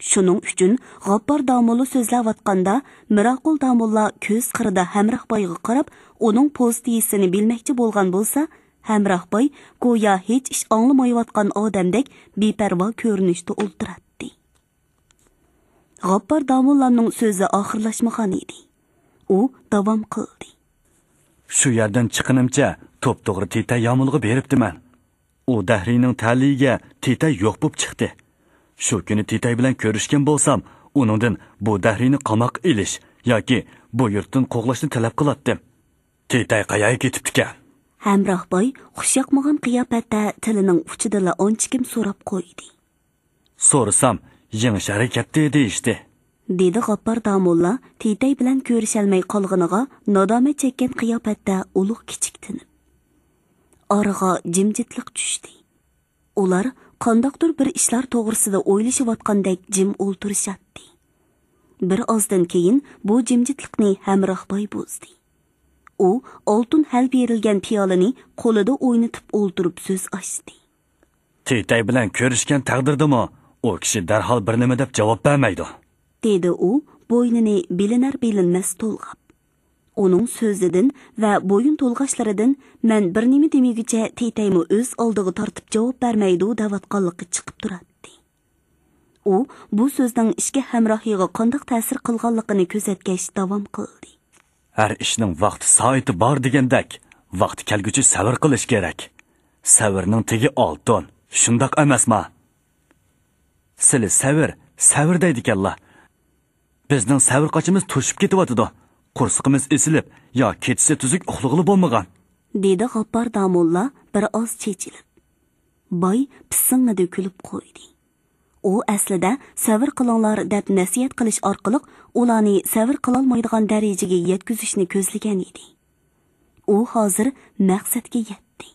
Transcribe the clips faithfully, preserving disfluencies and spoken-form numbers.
شۇنىڭ ئۈچۈن غاپپار داموللا سۆزلەۋاتقاندا، مىراقۇل داموللا كۆز قىرىدا ھەمراھ بايغا قاراپ، ئۇنىڭ پوزىتسىيىسىنى بىلمەكچى بولغان بولسا، ھەمراھ باي گويا ھېچ ئىش ئاڭلىمايۋاتقان ئادەمدەك بىپەرۋا كۆرۈنۈشتە ئولتۇراتتى. غاپپار داموللانىڭ سۆزى ئاخىرلاشمىغان ئىدى. ئۇ داۋام قىلدى. شۇ يەردىن چىققىنىمچە توپتوغرا تېتەي يامۇلغا بېرىپتىمەن. ئۇ دەھرىينىڭ تەلىيىگە تېتەي يوق بوپ چىقتى. شۇ كۈنى تېتەي بىلەن كۆرۈشكەن بولسام، ئۇنىڭدىن بۇ دەھرىينى قاماققا ئېلىش ياكى بۇ يۇرتتىن قوغلاشنى تەلەپ قىلاتتىم. تېتەي قەيەرگە كېتىپتىكەن؟ ھەمراھ باي خۇش ياقمىغان قىياپەتتە تىلىنىڭ ئۇچىدىلا ئانچىكىم سوراپ قويدى. سورىسام، يېڭى شەھەرگە كەتتى دېيىشتى. دېدى غاپپار داموللا تېتەي بىلەن كۆرۈشەلمەي قالغىنىغا نادامەت چەككەن قىياپەتتە ئۇلۇغ كىچىك تىنىپ. ئارىغا جىمجىتلىق چۈشتى. ئۇلار قانداقتۇر بىر ئىشلار توغرىسىدا ئويلىشىۋاتقاندەك جىم ئولتۇرۇشاتتى. بىر ئازدىن كېيىن بۇ جىمجىتلىقنى ھەمراھ باي بۇزدى. ئۇ ئالتۇن ھەل بېرىلگەن پىيالىنى قولىدا ئوينىتىپ ئولتۇرۇپ سۆز ئاچتى. تېتەي بىلەن كۆرۈشكەن تەقدىردىمۇ ئۇ كىشى دەرھال بىر نېمە دەپ جاۋاب بەرمەيدۇ. دېدى ئۇ بوينىنى بىلىنەر بىلىنمەس تولغاپ. ئۇنىڭ سۆزىدىن ۋە بويۇن تولغاشلىرىدىن مەن بىر نېمە دېمىگۈچە تېتەيمۇ ئۆز ئالدىغا تارتىپ جاۋاب بەرمەيدۇ دەۋاتقانلىقى چىقىپ تۇراتتى. ئۇ بۇ سۆزنىڭ ئىككى ھەمراھىغا قانداق تەسىر قىلغانلىقىنى كۆزەتكەچ داۋام قىلدى. ھەر ئىشنىڭ ۋاقتى سائىتى بار دېگەندەك، ۋاقتى كەلگۈچە سەۋر قىلىش كېرەك. سەۋرنىڭ تېگى ئالتۇن، شۇنداق ئەمەسما؟ سىلى سەۋر، سەۋر دەيدىكەنلا. بىزنىڭ سەۋر قاچىمىز توشۇپ كېتىۋاتىدۇ. قورسىقىمىز ئېسىلىپ، يا كېچىسى تۈزۈك ئۇخلىغىلى بولمىغان. دېدى غاپپار داموللا بىر ئاز چېچىلىپ. باي پىسسىڭىدە كۈلۈپ قويدى. ئۇ ئەسلىدە سەۋر قىلىڭلار دەپ نەسىھەت قىلىش ئارقىلىق ئۇلارنى سەۋر قىلالمايدىغان دەرىجىگە يەتكۈزۈشنى كۆزلىگەن ئىدى. ئۇ ھازىر مەقسەتكە يەتتى.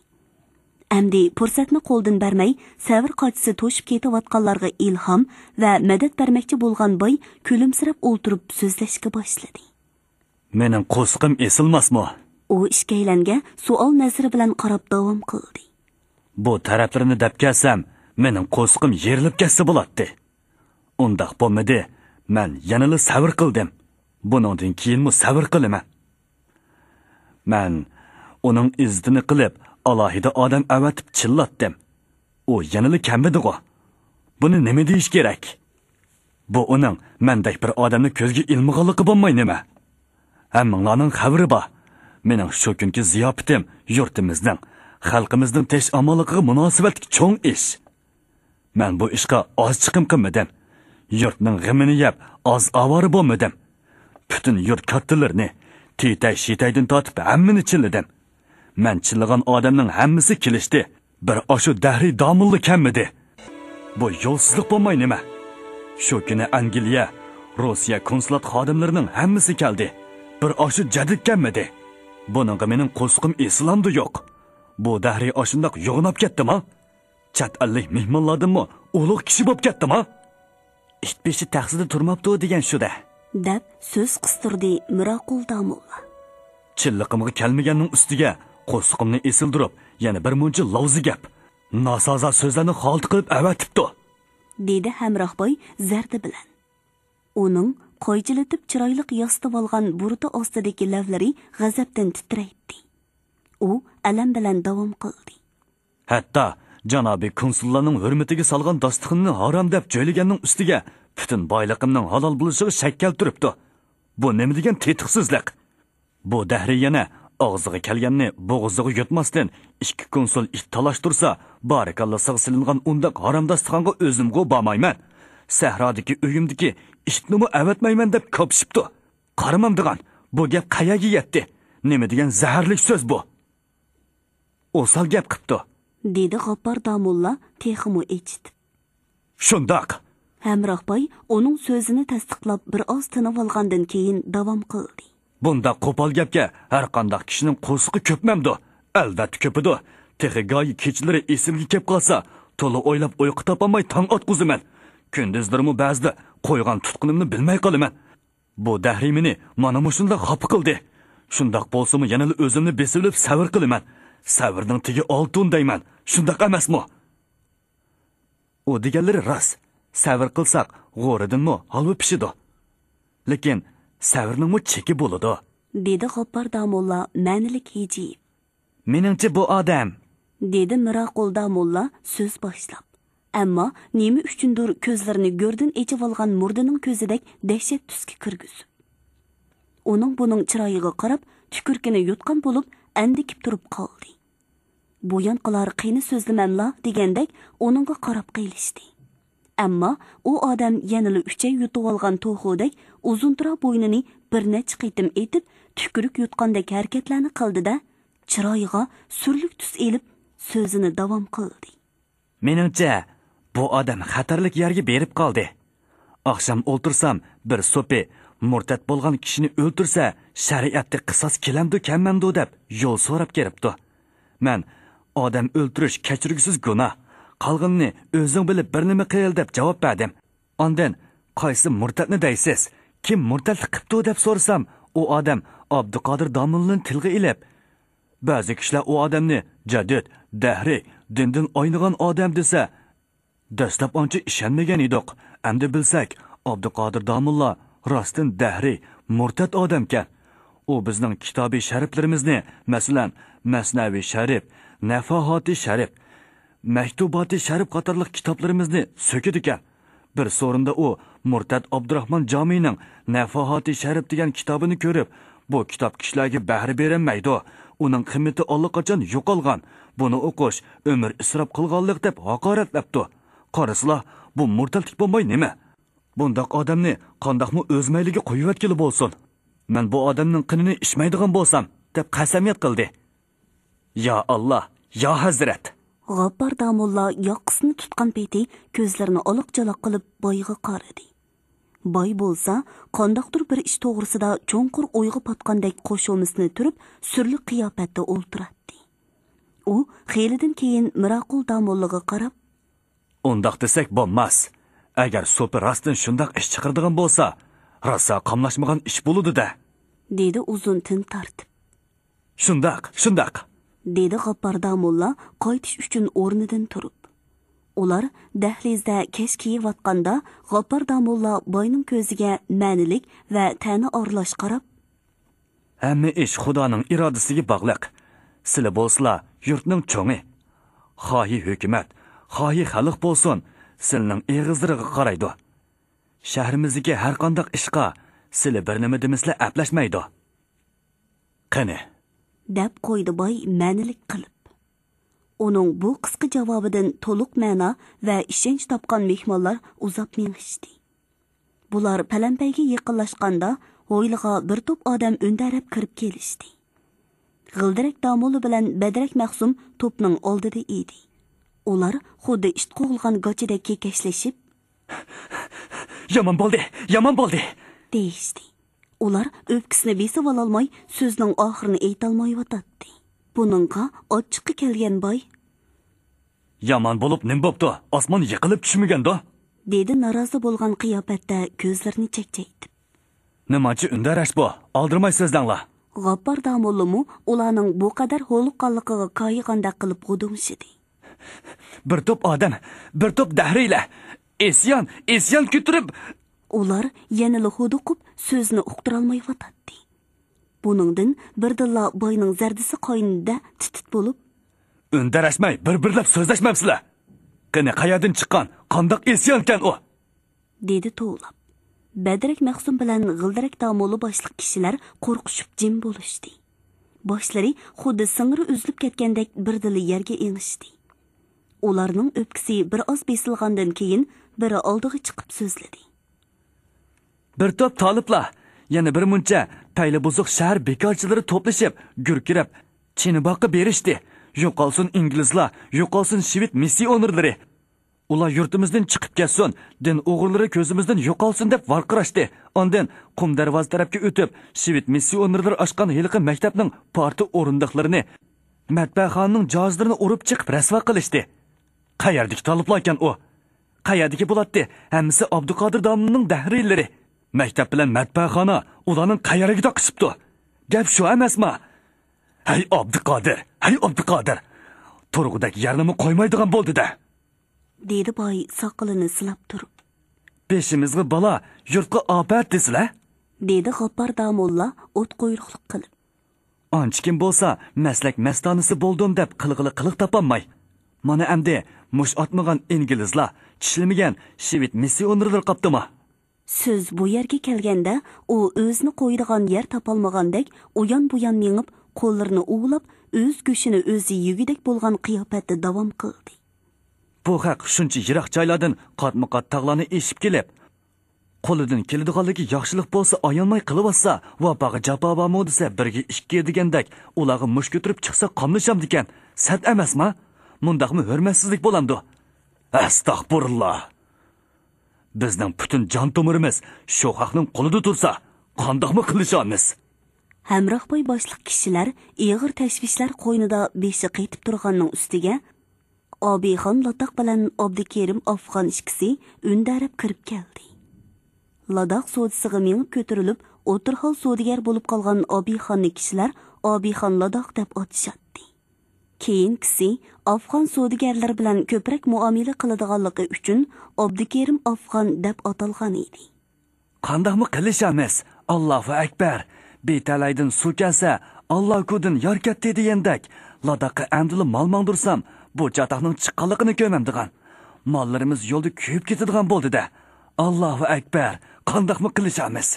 ئەمدى پۇرسەتنى قولدىن بەرمەي، سەۋر قاچىسى توشۇپ كېتىۋاتقانلارغا ئىلھام ۋە مەدەت بەرمەكچى بولغان باي كۈلۈمسىرەپ ئولتۇرۇپ سۆزلەشكە باشلىدى. مېنىڭ قورسىقىم ئېسىلماسمۇ؟ ئۇ ئىككىيلەنگە سوئال نەزىرى بىلەن قاراپ داۋام قىلدى. بۇ تەرەپلىرىنى دەپ كەلسەم، مېنىڭ قورسىقىم يېرىلىپ كەتسە بولاتتى. ئۇنداق بولمىدى. مەن يەنىلا سەۋر قىلدىم. بۇنىڭدىن كېيىنمۇ سەۋر قىلىمەن. مەن ئۇنىڭ ئىززىتىنى قىلىپ، ئالاھىدە ئادەم ئەۋەتىپ چىللاتتىم. ئۇ يەنىلا كەلمىدىغۇ. بۇنى نېمە دېيىش كېرەك؟ بۇ ئۇنىڭ مەندەك بىر ئادەمنى كۆزگە ئىلمىغانلىقى بولماي نېمە؟ ھەممىڭلارنىڭ خەۋىرى بار. مېنىڭ شۇ كۈنكى زىياپىتىم يۇرتىمىزنىڭ، خەلقىمىزنىڭ تىنچ-ئامانلىقىغا مۇناسىۋەتلىك چوڭ ئىش. مەن بۇ ئىشقا ئاز چىقىم قىلمىدىم. يۇرتنىڭ غېمىنى يەپ، ئاز ئاۋارە بولمىدىم. پۈتۈن يۇرت كاتتىلىرىنى، تېتەي-شېتەيدىن تارتىپ ھەممىنى چىللىدىم. مەن چىللىغان ئادەمنىڭ ھەممىسى كېلىشتى. بىر ئاشۇ دەھرىي داموللا كەلمىدى. بۇ يولسىزلىق بولماي نېمە؟ شۇ كۈنى ئەنگلىيە، روسىيە كونسۇلات خادىملىرىنىڭ ھەممىسى كەلدى. بىر ئاشۇ جەدىد كەلمىدى. بۇنىڭغا مېنىڭ قورسىقىم ئېسىلامدۇ يوق؟ بۇ دەھرىي ئاشۇنداق يوغىناپ كەتتىما؟ چەت ئەللىك مېھمانلاردىنمۇ ئۇلۇغ كىشى بوپ كەتتىما؟ ئىت بېشى تەخسىدە تۇرماپتۇ دېگەن شۇ-دە. دەپ سۆز قىستۇردى مىراقۇل داموللا. چىللىقىمغا كەلمىگەننىڭ ئۈستىگە قورسىقىمنى ئېسىلدۇرۇپ، يەنە بىر مۇنچە لاۋزا گەپ، ناسازا سۆزلەرنى خالتا قىلىپ ئەۋەتىپتۇ. دېدى ھەمراھ باي زەردە بىلەن. ئۇنىڭ قايچىلىتىپ چىرايلىق ياسىتىۋالغان بۇرۇتى ئاستىدىكى لەۋلىرى غەزەپتىن تىترەيتتى. ئۇ ئەلەم بىلەن داۋام قىلدى. ھەتتا جانابىي كونسۇللارنىڭ ھۆرمىتىگە سالغان داستىخىنىنى ھارام دەپ جۆيلىگەننىڭ ئۈستىگە پۈتۈن بايلىقىمنىڭ ھالال بولۇشىغا شەك كەلتۈرۈپتۇ. بۇ نېمە دېگەن تېتىقسىزلىق؟ بۇ دەھرىي يەنە ئاغزىغا كەلگەننى بوغۇزىغا يۇتماستىن، ئىككى كونسۇل ئىت تالاشتۇرسا، بارىكاللا سىغا سېلىنغان ئۇنداق ھارام داستىخانغا ئۆزۈمغۇ بارمايمەن. سەھرادىكى ئۆيۈمدىكى ئىتنىمۇ ئەۋەتمەيمەن دەپ كاپشىپتۇ. قارىمامدىغان، بۇ گەپ قەيەرگە يەتتى؟ نېمە دېگەن زەھەرلىك سۆز بۇ؟ ئوسال گەپ قىپتۇ. دېدى غاپپار داموللا تېخىمۇ ئېچىتىپ. شۇنداق. ھەمراھ باي ئۇنىڭ سۆزىنى تەستىقلاپ بىر ئاز تىنىۋالغاندىن كېيىن داۋام قىلدى. بۇنداق قوپال گەپكە ھەر قانداق كىشىنىڭ قورسىقى كۆپمەمدۇ؟ ئەلۋەتتە كۆپىدۇ. تېخى گايى كېچىلىرى ئېسىمگە كەپ قالسا، تولا ئويلاپ ئۇيقۇ تاپالماي تاڭ ئاتقۇزىمەن. كۈندۈزلىرىمۇ بەزىدە قويغان تۇتقىنىمنى بىلمەي قالىمەن. بۇ دەھرىي مېنى مانا مۇشۇنداق خاپا قىلدى. شۇنداق بولسىمۇ يەنىلا ئۆزۈمنى بېسىۋېلىپ سەۋر قىلىمەن. سەۋرنىڭ تېگى ئالتۇن دەيمەن. شۇنداق ئەمەسمۇ؟ ئۇ دېگەنلىرى راست. سەۋر قىلساق، غورىدىنمۇ ھالۋا پىشىدۇ. لېكىن سەۋرنىڭمۇ چېكى بولىدۇ. دېدى غاپپار داموللا مەنىلىك ھىجىيىپ. مېنىڭچە بۇ ئادەم. دېدى مىراقۇل داموللا سۆز باشلاپ. ئەمما نېمە ئۈچۈندۇر كۆزلىرىنى گۆردىن ئېچىۋالغان مۇردىنىڭ كۆزىدەك دەھشەت تۈسكە كىرگۈزۈپ. ئۇنىڭ بۇنىڭ چىرايىغا قاراپ، تۈكۈرۈكىنى يۇتقان بولۇپ، ئەندىكىپ تۇرۇپ قالدى. بۇيانقىلار قېنى سۆزلىمەملا دېگەندەك ئۇنىڭغا قاراپ قېلىشتى. ئەمما ئۇ ئادەم يەنىلا ئۈچەي يۇتۇۋالغان توخۇدەك ئۇزۇنتۇرا بوينىنى بىر نەچچە قېتىم ئېتىپ، تۈكۈرۈك يۇتقاندەك ھەرىكەتلەرنى قىلدى-دە، چىرايىغا سۈرلۈك تۈس ئېلىپ، سۆزىنى داۋام قىلدى. مېنىڭچە، بۇ ئادەم خەتەرلىك يەرگە بېرىپ قالدى. ئاخشام ئولتۇرسام، بىر سوپى مۇرتەت بولغان كىشىنى ئۆلتۈرسە، شەرىئەتتە قىساس كېلەمدۇ كەلمەمدۇ دەپ يول سوراپ كېلىپتۇ. مەن، ئادەم ئۆلتۈرۈش كەچۈرگۈسىز گۇناھ، قالغىنىنى ئۆزۈڭ بىلىپ بىر نېمە قىل دەپ جاۋاب بەردىم. ئاندىن، قايسى مۇرتەتنى دەيسىز؟ كىم مۇرتەتلىك قىپتۇ دەپ سورىسام، ئۇ ئادەم ئابدۇقادىر داموللىنى تىلغا ئېلىپ، بەزى كىشىلەر ئۇ ئادەمنى جەدىد، دەھرىي، دىندىن ئاينىغان ئادەم دېسە، دەسلەپ ئانچە ئىشەنمىگەن ئىدۇق. ئەمدى بىلسەك، ئابدۇقادىر داموللا راستىن دەھرىي، مۇرتەت ئادەمكەن. ئۇ بىزنىڭ كىتابى شەرىپلىرىمىزنى، مەسىلەن، مەسنەۋى شەرىپ، نەفاھاتى شەرىپ، مەكتۇباتى شەرىپ قاتارلىق كىتابلىرىمىزنى سۆكىدىكەن. بىر سورۇندا ئۇ مۇرتەت ئابدۇراخمان جامىنىڭ نەفاھاتى شەرىپ دېگەن كىتابىنى كۆرۈپ، بۇ كىتاب كىشىلەرگە بەھرە بېرەلمەيدۇ، ئۇنىڭ قىممىتى ئاللىقاچان يوقالغان، بۇنى ئوقۇش ئۆمۈر ئىسراپ قىلغانلىق دەپ ھاقارەتلەپتۇ. قارىسىلا، بۇ مۇرتەتلىك بولماي نېمە؟ بۇنداق ئادەمنى قانداقمۇ ئۆز مەيلىگە قويۇۋەتكىلى بولسۇن. مەن بۇ ئادەمنىڭ قېنىنى ئىچمەيدىغان بولسام، دەپ قەسەمياد قىلدى. يا ئاللا، يا ھەزرەت! غاپپار داموللا ياقىسىنى تۇتقان پېتى كۆزلىرىنى ئالاقچالاق قىلىپ بايغا قارىدى. باي بولسا، قانداقتۇر بىر ئىش توغرىسىدا چوڭقۇر ئويغا پاتقاندەك قوشۇمىسىنى تۈرۈپ، سۈرلۈك قىياپەتتە ئولتۇراتتى. ئۇ خېلىدىن كېيىن مىراقۇل داموللىغا قاراپ، ئۇنداق دېسەك بولماس. ئەگەر سوپى راستتىن شۇنداق ئىش چىقىرىدىغان بولسا، راسا قاملاشمىغان ئىش بولىدۇ-دە. دېدى ئۇزۇن تىن تارتىپ. شۇنداق، شۇنداق. دېدى غاپپار داموللا قايتىش ئۈچۈن ئورنىدىن تۇرۇپ. ئۇلار دەھلىزدە كەش كىيىۋاتقاندا، غاپپار داموللا باينىڭ كۆزىگە مەنىلىك ۋە تەنە ئارىلاش قاراپ، ھەممە ئىش خۇدانىڭ ئىرادىسىگە باغلىق. سىلى بولسىلا يۇرتنىڭ چوڭى. خاھى ھۆكۈمەت، خاھى خەلق بولسۇن، سىلىنىڭ ئېغىزلىرىغا قارايدۇ. شەھىرىمىزدىكى ھەرقانداق ئىشقا سىلى بىر نېمە دېمىسىلە ئەپلەشمەيدۇ. قېنى؟ دەپ قويدى باي مەنىلىك قىلىپ. ئۇنىڭ بۇ قىسقا جاۋابىدىن تولۇق مەنا ۋە ئىشەنچ تاپقان مېھمانلار ئۇزاپ مېڭىشتى. بۇلار پەلەمپەيگە يېقىنلاشقاندا، ھويلىغا بىر توپ ئادەم ئۈندەرەپ كىرىپ كېلىشتى. غىلدىرەك داموللا بىلەن بەدرەك مەخسۇم توپنىڭ ئالدىدا ئىدى. ئۇلار خۇددى ئىت قوغلىغان گاچىدەك كېكەچلىشىپ، يامان بولدى، يامان بولدى! دېيىشتى. ئۇلار ئۆپكىسىنى بېسىۋالالماي، سۆزنىڭ ئاخىرىنى ئېيتالمايۋاتاتتى. بۇنىڭغا ئاچچىقى كەلگەن باي، يامان بولۇپ نېمە بوپتۇ؟ ئاسمان يىقىلىپ چۈشمىگەندۇ؟ دېدى نارازى بولغان قىياپەتتە كۆزلىرىنى چەكچەيتىپ. نېمانچە ئۈندەرەش بۇ؟ ئالدىرىماي سۆزلەڭلار. غاپپار داموللىمۇ ئۇلارنىڭ بۇ قەدەر ھولۇققانلىقىغا كايىغاندەك قىلىپ غۇدۇڭشىدى. بىر توپ ئادەم، بىر توپ دەھرىيلەر، ئىسيان، ئىسيان كۆتۈرۈپ. ئۇلار يەنىلا ھودۇقۇپ، سۆزىنى ئۇقتۇرالمايۋاتاتتى. بۇنىڭدىن بىردىنلا باينىڭ زەردىسى قاينىدى-دە، تىت-تىت بولۇپ، ئۈندەرەشمەي بىر-بىرلەپ سۆزلەشمەمسىلەر! قېنى، قەيەردىن چىققان، قانداق ئىسيانكەن ئۇ؟ دېدى توۋلاپ. بەدرەك مەخسۇم بىلەن غىلدىرەك داموللا باشلىق كىشىلەر قورقۇشۇپ جىم بولۇشتى. باشلىرى خۇددى سىڭىرى ئۈزۈلۈپ كەتكەندەك بىردىنلا يەرگە ئېڭىشتى. ئۇلارنىڭ ئۆپكىسى بىر ئاز بېسىلغاندىن كېيىن، بىرى ئالدىغا چىقىپ سۆزلىدى. بىر توپ تالىپلار، يەنە بىر مۇنچە پەيلى بۇزۇق شەھەر بىكارچىلىرى توپلىشىپ، گۈركىرەپ، چىنىباغقا بېرىشتى. يوقالسۇن ئىنگلىزلار، يوقالسۇن شىۋېد مىسسىيونېرلىرى! ئۇلار يۇرتىمىزدىن چىقىپ كەتسۇن، دىن ئوغرىلىرى كۆزىمىزدىن يوقالسۇن دەپ ۋارقىراشتى. ئاندىن قۇم دەرۋازا تەرەپكە ئۆتۈپ، شىۋېد مىسسىيونېرلىرى ئاچقان ھېلىقى مەكتەپنىڭ پارتا ئورۇندۇقلىرىنى، مەتبەخانىنىڭ جاھازلىرىنى ئۇرۇپ چىقىپ رەسۋا قىلىشتى. قەيەردىكى تالىپلاركەن ئۇ؟ قەيەردىكى بولاتتى؟ ھەممىسى ئابدۇقادىر داموللىنىڭ دەھرىيلىرى. مەكتەپ بىلەن مەتبەخانا ئۇلارنىڭ قەيەرىگە تاقىشىپتۇ؟ گەپ شۇ ئەمەسما؟ ھەي ئابدۇقادىر، ھەي ئابدۇقادىر! تۇرغۇدەك يەرنىمۇ قويمايدىغان بولدى-دە! دېدى باي ساقىلىنى سىلاپ تۇرۇپ. بېشىمىزغا بالا، يۇرتقا ئاپەت دېسىلە. دېدى غاپپار داموللا ئوت قۇيرۇقلۇق قىلىپ. ئانچىكىم بولسا، مەسلەك مەستانىسى بولدۇم دەپ قىلغىلى قىلىق تاپالماي. مانا ئەمدى مۇش ئاتمىغان ئىنگلىزلار، چىشلىمىگەن شىۋېد مىسسىئونېرلىرى قاپتىما؟ سۆز بۇ يەرگە كەلگەندە، ئۇ ئۆزىنى قويىدىغان يەر تاپالمىغاندەك ئۇيان-بۇيان مېڭىپ، قوللىرىنى ئۇۋىلاپ، ئۆز گۆشىنى ئۆزى يېگۈدەك بولغان قىياپەتتە داۋام قىلدى. بۇ خەق شۇنچە يىراق جايلاردىن قاتمۇقات تاغلارنى ئېشىپ كېلىپ، قولىدىن كېلىدىغانلىكى ياخشىلىق بولسا ئايانماي قىلىۋاتسا، ۋاپاغا جاپا بارمۇ دېسە بىرگە ئىككى دېگەندەك ئۇلارغا مۇش كۆتۈرۈپ چىقسا قاملىشامدىكەن، سەت ئەمەسما؟ مۇنداقمۇ ھۆرمەتسىزلىك بولامدۇ؟ ئەستەغپۇرۇللا! بىزنىڭ پۈتۈن جان تومۇرىمىز شۇ خەقنىڭ قولىدا تۇرسا، قانداقمۇ قىلىشامىز؟ ھەمراھباي باشلىق كىشىلەر ئېغىر تەشۋىشلەر قوينىدا بېشى قېتىپ تۇرغاننىڭ ئۈستىگە، ئابىخان لاتاق بىلەن ئابدۇكېرىم ئافغان ئىككىسى ئۈندەرەپ كىرىپ كەلدى. لاداق سودىسىغا مېڭىپ كۆتۈرۈلۈپ، ئوتتۇرا ھال سودىگەر بولۇپ قالغان ئابىخاننى كىشىلەر ئابىخان لاداق دەپ ئاتىشاتتى. كېيىنكىسى ئافغان سودىگەرلىرى بىلەن كۆپرەك مۇئامىلە قىلىدىغانلىقى ئۈچۈن ئابدۇكېرىم ئافغان دەپ ئاتالغان ئىدى. قانداقمۇ قىلىشامىز؟ ئاللاھۇ ئەكبەر! بىتەلەيدىن سۇ كەلسە، ئاللاكۇدىن يار كەتتى دېگەندەك، لاداققا ئەمدىلا مال ماڭدۇرسام، بۇ چاتاقنىڭ چىققانلىقىنى كۆرمەمدىغان. ماللىرىمىز يولدا كۆيۈپ كېتىدىغان بولدى-دە. ئاللاھۇ ئەكبەر! قانداقمۇ قىلىشامىز؟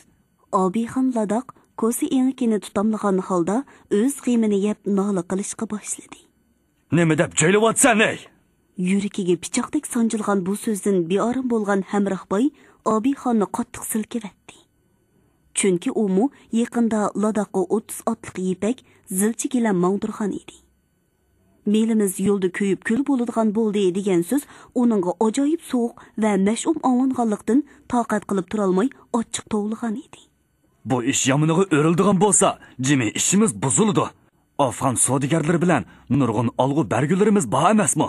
ئابىخان لاداق كوسا ئېڭىكىنى تۇتاملىغان ھالدا ئۆز غېمىنى يەپ نالە قىلىشقا باشلىدى. نېمە دەپ جۆيلۈۋاتىسەن، ھەي؟ يۈرىكىگە پىچاقتەك سانجىلغان بۇ سۆزدىن بىئارام بولغان ھەمراھباي ئابىخاننى قاتتىق سىلكىۋەتتى. چۈنكى ئۇمۇ يېقىندا لاداققا ئوتتۇز ئاتلىق يىپەك زىلچە گىلەم ماڭدۇرغان ئىدى. مېلىمىز يولدا كۆيۈپ كۈل بولىدىغان بولدى دېگەن سۆز ئۇنىڭغا ئاجايىپ سوغۇق ۋە مەشئۇم ئاڭلانغانلىقتىن تاقەت قىلىپ تۇرالماي ئاچچىق توۋلىغان ئىدى. بۇ ئىش يامىنىغا ئۆرۈلىدىغان بولسا، جىمى ئىشىمىز بۇزۇلىدۇ. ئافغان سودىگەرلىرى بىلەن نۇرغۇن ئالغۇ بەرگۈلىرىمىز بار ئەمەسمۇ؟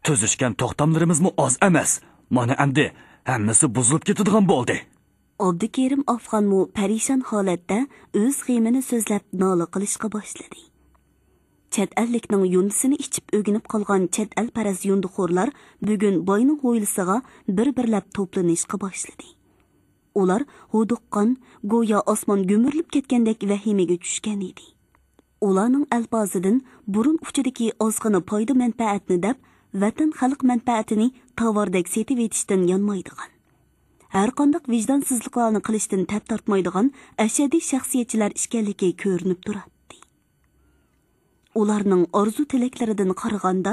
تۈزۈشكەن توختاملىرىمىزمۇ ئاز ئەمەس. مانا ئەمدى ھەممىسى بۇزۇلۇپ كېتىدىغان بولدى. ئابدۇكېرىم ئافغانمۇ پەرىشان ھالەتتە ئۆز غېمىنى سۆزلەپ نالە قىلىشقا باشلىدى. چەت ئەللىكنىڭ يۇندىسىنى ئىچىپ ئۆگىنىپ قالغان چەت ئەلپەرەس يۇندىخورلار بۈگۈن باينىڭ ھويلىسىغا بىر-بىرلەپ توپلىنىشقا باشلىدى. ئۇلار ھودۇققان، گويا ئاسمان گۈمۈرۈلۈپ كەتكەندەك ۋەھىمىگە چۈشكەن ئىدى. ئۇلارنىڭ ئەلپازىدىن بۇرۇن ئۇچىدىكى ئازغىنا پايدا-مەنپەئەتنى دەپ، ۋەتەن خەلق مەنپەئەتىنى تاۋاردەك سېتىۋېتىشتىن يانمايدىغان، ھەرقانداق ۋىجدانسىزلىقلارنى قىلىشتىن تەپ تارتمايدىغان ئەشەددىي شەخسىيەتچىلەر ئىكەنلىكى كۆرۈنۈپ تۇراتتى. ئۇلارنىڭ ئارزۇ-تىلەكلىرىدىن قارىغاندا،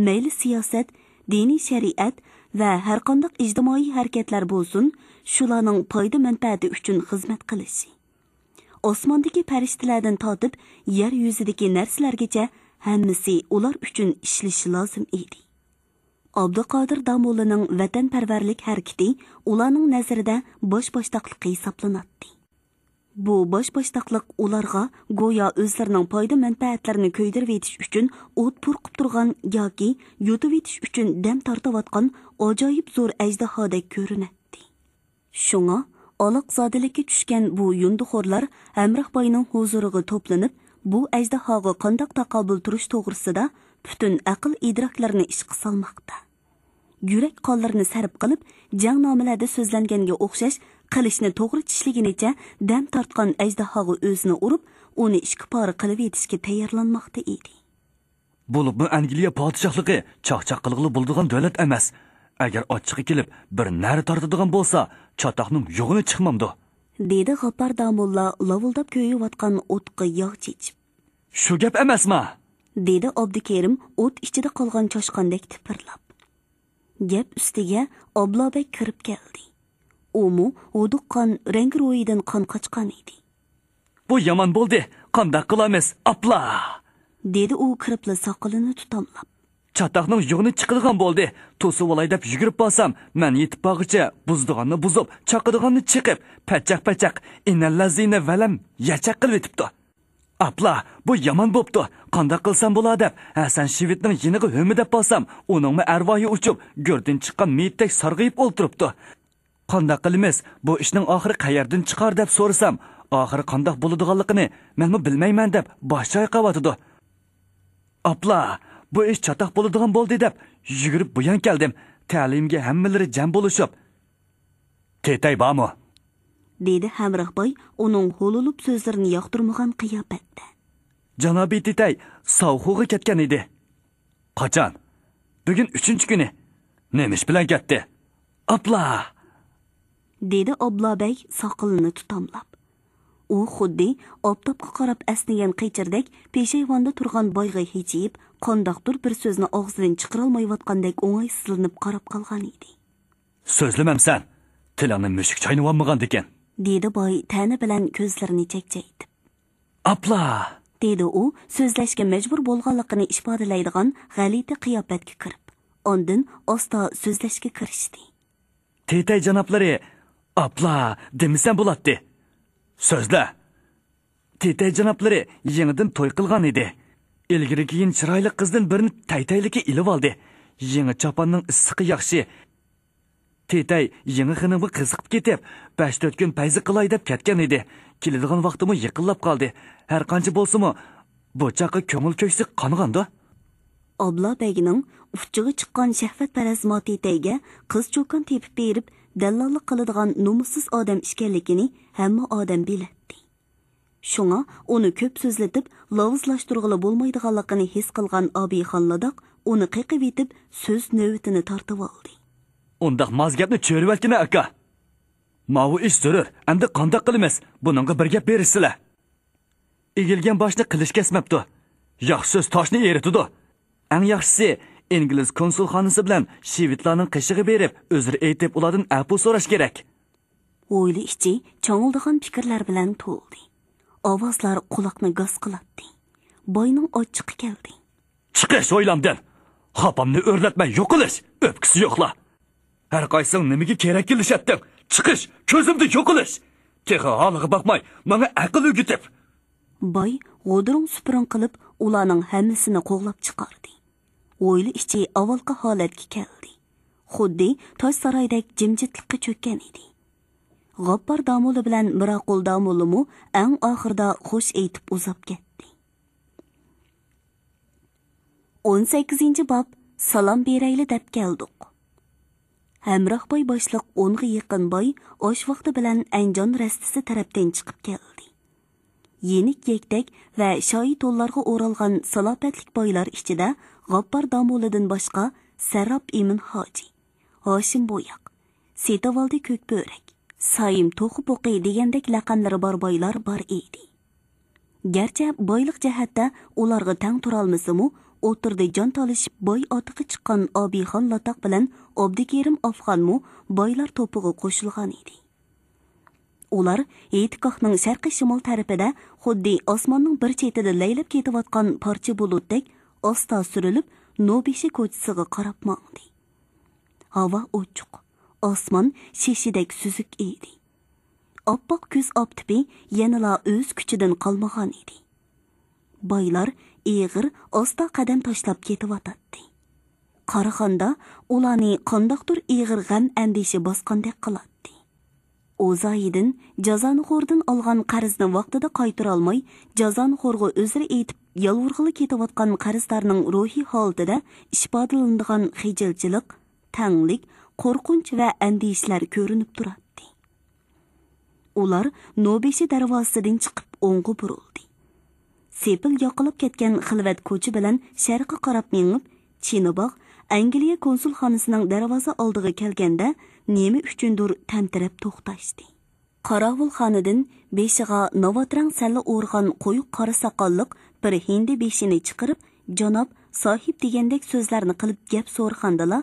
مەيلى سىياسەت، دىنىي شەرىئەت ۋە ھەرقانداق ئىجتىمائىي ھەرىكەتلەر بولسۇن، شۇلارنىڭ پايدا-مەنپەئەتى ئۈچۈن خىزمەت قىلىشى. ئاسماندىكى پەرىشتىلەردىن تارتىپ يەر يۈزىدىكى نەرسىلەرگىچە ھەممىسى ئۇلار ئۈچۈن ئىشلىشى لازىم ئىدى. ئابدۇقادىر داموللىنىڭ ۋەتەنپەرۋەرلىك ھەرىكىتى ئۇلارنىڭ نەزىرىدە باش باشتاقلىقى ھېسابلىناتتى. بۇ باش باشتاقلىق ئۇلارغا گويا ئۆزلىرىنىڭ پايدا مەنپەئەتلىرىنى كۆيدۈرۈۋېتىش ئۈچۈن ئوت پۇرقۇپ تۇرغان ياكى يۇتۇۋېتىش ئۈچۈن دەم تارتىۋاتقان ئاجايىپ زور ئەجدىھادەك كۆرۈنەتتى. شۇڭا ئالاقزادىلىككە چۈشكەن بۇ يۇندىخورلار ھەمراھباينىڭ ھۇزۇرىغا توپلىنىپ، بۇ ئەجدىھاغا قانداق تاقابىل تۇرۇش توغرىسىدا پۈتۈن ئەقىل ئىدراكلىرىنى ئىشقا سالماقتا. يۈرەك قانلىرىنى سەرپ قىلىپ، جەڭنامىلەردە سۆزلەنگەنگە ئوخشاش قىلىچنى توغرا چىشلىگىنىچە دەم تارتقان ئەجدىھاغا ئۆزىنى ئۇرۇپ، ئۇنى ئىككى پارە قىلىۋېتىشكە تەييارلانماقتا ئىدى. بولۇپمۇ ئەنگلىيە پادىشاھلىقى چاقچاق قىلغىلى بولىدىغان دۆلەت ئەمەس. ئەگەر ئاچچىقى كېلىپ بىر نەرە تارتىدىغان بولسا، چاتاقنىڭ يوغىنى چىقمامدۇ؟ دېدى غاپپار داموللا لاۋۇلداپ كۆيۈۋاتقان ئوتقا ياغ چېچىپ. شۇ گەپ ئەمەسما؟ دېدى ئابدۇكېرىم ئوت ئىچىدە قالغان چاشقاندەك تىپىرلاپ. گەپ ئۈستىگە ئابلا بەگ كىرىپ كەلدى. ئۇمۇ ھودۇققان، رەڭگى روھىدىن قان قاچقان ئىدى. بۇ يامان بولدى، قانداق قىلامىز، ئاپلا! دېدى ئۇ كىرىپلا ساقىلىنى تۇتاملاپ. چاتاقنىڭ يوغىنى چىقىدىغان بولدى، توسۇۋالاي دەپ يۈگۈرۈپ بارسام، مەن يېتىپ بارغۇچە بۇزىدىغاننى بۇزۇپ، چاقىدىغاننى چېقىپ، پەچەق-پەچەق، ئىنەللەزىنە ۋەلەم يەچەك قىلىۋېتىپتۇ. ئاپلا، بۇ يامان بوپتۇ، قانداق قىلسام بولا دەپ، ھەسەن شىۋىتنىڭ يېنىغا ھۆمۈدەپ بارسام، ئۇنىڭمۇ ئەرۋايى ئۇچۇپ، گۆردىن چىققان مېيىتتەك سارغىيىپ ئولتۇرۇپتۇ. قانداق قىلىمىز؟ بۇ ئىشنىڭ ئاخىرى قەيەردىن چىقار دەپ سورىسام، ئاخىرى قانداق بولىدىغانلىقىنى مەنمۇ بىلمەيمەن دەپ باش چايقاۋاتىدۇ. ئاپلا، بۇ ئىش چاتاق بولىدىغان بولدى دەپ يۈگۈرۈپ بۇيان كەلدىم. تەلىيىمگە ھەممىلىرى جەم بولۇشۇپ، تېتەي بارمۇ؟ دېدى ھەمراھ باي ئۇنىڭ ھۇلۇلۇپ سۆزلىرىنى ياقتۇرمىغان قىياپەتتە. جانابىي تېتەي ساۋخۇغا كەتكەن ئىدى. قاچان؟ بۈگۈن ئۈچىنچى كۈنى. نېمە ئىش بىلەن كەتتى؟ ئاپلا! دېدى ئابلا بەگ ساقىلىنى تۇتاملاپ. ئۇ خۇددى ئاپتاپقا قاراپ ئەسنىگەن قېچىردەك پېشايۋاندا تۇرغان بايغا ھىجىيىپ، قانداقتۇر بىر سۆزنى ئاغزىدىن چىقىرالمايۋاتقاندەك ئوڭايسىزلىنىپ قاراپ قالغان ئىدى. سۆزلىمەمسەن؟ تىلىڭنى مۈشۈك چاينىۋالمىغاندىكىن. دېدى باي تەنە بىلەن كۆزلىرىنى چەكچەيتىپ. ئاپلا! دېدى ئۇ سۆزلەشكە مەجبۇر بولغانلىقىنى ئىپادىلەيدىغان غەلىتە قىياپەتكە كىرىپ، ئاندىن ئاستا سۆزلەشكە كىرىشتى. تېتەي جانابلىرى، ئاپلا دېمىسەم بولاتتى. سۆزلە! تېتەي جانابلىرى يېڭىدىن توي قىلغان ئىدى. ئىلگىرى كېيىن چىرايلىق قىزدىن بىرنى تەيتەيلىككە ئېلىۋالدى. يېڭى چاپاننىڭ ئىسسىقى ياخشى. تېتەي يېڭى خېنىمغا قىزىقىپ كېتىپ، بەش تۆت كۈن پەيزى قىلاي دەپ كەتكەن ئىدى. كېلىدىغان ۋاقتىمۇ يېقىنلاپ قالدى. ھەرقانچە بولسىمۇ، بۇ چاغقا كۆڭۈل كۆكسى قانغاندۇ؟ ئابلا بەگنىڭ ئۇچىغا چىققان شەھۋەتپەرەس ما تېتەيگە قىز چوكان تېپىپ بېرىپ، دەللاللىق قىلىدىغان نومۇسسىز ئادەم ئىكەنلىكىنى ھەممە ئادەم بىلەتتى. شۇڭا ئۇنى كۆپ سۆزلىتىپ، لاۋزلاشتۇرغىلى بولمايدىغانلىقىنى ھېس قىلغان ئابىخان لاداق ئۇنى قېقىۋېتىپ، سۆز نۆۋىتىنى تارتىۋالدى. ئۇنداق ماز گەپنى چۆرۈۋەتكىنە، ئاكا! ماۋۇ ئىش زۆرۈر، ئەمدى قانداق قىلىمىز؟ بۇنىڭغا بىر گەپ بېرىشسىلە! ئېگىلگەن باشنى قىلىچ كەسمەپتۇ. ياخشى سۆز تاشنى ئېرىتىدۇ. ئەڭ ياخشىسى، ئىنگلىز كونسۇلخانىسى بىلەن شىۋېدلارنىڭ قېشىغا بېرىپ، ئۆزرە ئېيتىپ، ئۇلاردىن ئەپۇ سوراش كېرەك. ھويلا ئىچى چاڭىلدىغان پىكىرلەر بىلەن تولدى. ئاۋازلار قۇلاقنى گاس قىلاتتى. باينىڭ ئاچچىقى كەلدى. چىقىش ھويلامدىن! خاپامنى ئۆرلەتمە، يوقىلىش! ئۆپكىسى يوقلا! ھەرقايسىڭ نېمىگە كېرەككىلىشەتتىڭ؟ چىقىش! كۆزۈمدىن يوقىلىش! تېخى ھالىغا باقماي، ماڭا ئەقىل ئۆگىتىپ! باي غودۇرۇڭ-سۈپۈرۈڭ قىلىپ، ئۇلارنىڭ ھەممىسىنى قوغلاپ چىقاردى. ھويلا ئىچى ئاۋۋالقى ھالەتكە كەلدى. خۇددى تاج سارايدەك جىمجىتلىققا چۆككەن ئىدى. غاپپار داموللا بىلەن مىراقۇل داموللىمۇ ئەڭ ئاخىرىدا خوش ئېيتىپ ئۇزاپ كەتتى. ئون سەككىزىنچى باب، سالام بېرەيلى دەپ كەلدۇق. ھەمراھ باي باشلىق ئونغا يېقىن باي ئاش ۋاقتى بىلەن ئەنجان رەستىسى تەرەپتىن چىقىپ كەلدى. يېنىك يەكتەك ۋە شايى تونلارغا ئورالغان سالاپەتلىك بايلار ئىچىدە غاپپار داموللىدىن باشقا سەرراپ ئىمىن ھاجى، ھاشىم بوياق، سېتىۋالدى كۆكبۆرەك، سايىم توخۇ پوقى دېگەندەك لەقەملىرى بار بايلار بار ئىدى. گەرچە بايلىق جەھەتتە ئۇلارغا تەڭ تۇرالمىسىمۇ، ئوتتۇرىدا جان تالىشىپ باي ئاتىقى چىققان ئابىخان لاتاق بىلەن ئابدۇكېرىم ئافغانمۇ بايلار توپىغا قوشۇلغان ئىدى. ئۇلار ھېيتگاھنىڭ شەرقىي شىمال تەرىپىدە خۇددى ئاسماننىڭ بىر چېتىدە لەيلەپ كېتىۋاتقان پارچە بۇلۇتتەك ئاستا سۈرۈلۈپ، نوبېشى كوچىسىغا قاراپ ماڭدى. ھاۋا ئوچۇق، ئاسمان شېشىدەك سۈزۈك ئىدى. ئاپئاق كۈز ئاپتىپى يەنىلا ئۆز كۈچىدىن قالمىغان ئىدى. بايلار ئېغىر، ئاستا قەدەم تاشلاپ كېتىۋاتاتتى. قارىغاندا، ئۇلارنى قانداقتۇر ئېغىر غەم-ئەندىشە باسقاندەك قىلاتتى. ئۇ زايىدىن جازانىخوردىن ئالغان قەرزنى ۋاقتىدا قايتۇرالماي، جازانىخورغا ئۆزرە ئېيتىپ يالۋۇرغىلى كېتىۋاتقان قەرزدارنىڭ روھىي ھالىتىدە ئىپادىلىنىدىغان خىجىلچىلىق، تەڭلىك، قورقۇنچ ۋە ئەندىشىلەر كۆرۈنۈپ تۇراتتى. ئۇلار نوبېشى دەرۋازىسىدىن چىقىپ ئوڭغا بۇرۇلدى. سېپىل ياقىلاپ كەتكەن خىلۋەت كوچا بىلەن شەرققە قاراپ مېڭىپ، چىنىباغ ئەنگلىيە كونسۇلخانىسىنىڭ دەرۋازا ئالدىغا كەلگەندە، نېمە ئۈچۈندۇر تەمتىرەپ توختاشتى. قاراۋۇلخانىدىن بېشىغا ناۋات رەڭ سەللە ئورىغان قويۇق قارا ساقاللىق بىر ھىندى بېشىنى چىقىرىپ، جاناب، ساھىب دېگەندەك سۆزلەرنى قىلىپ گەپ سورىغاندىلا،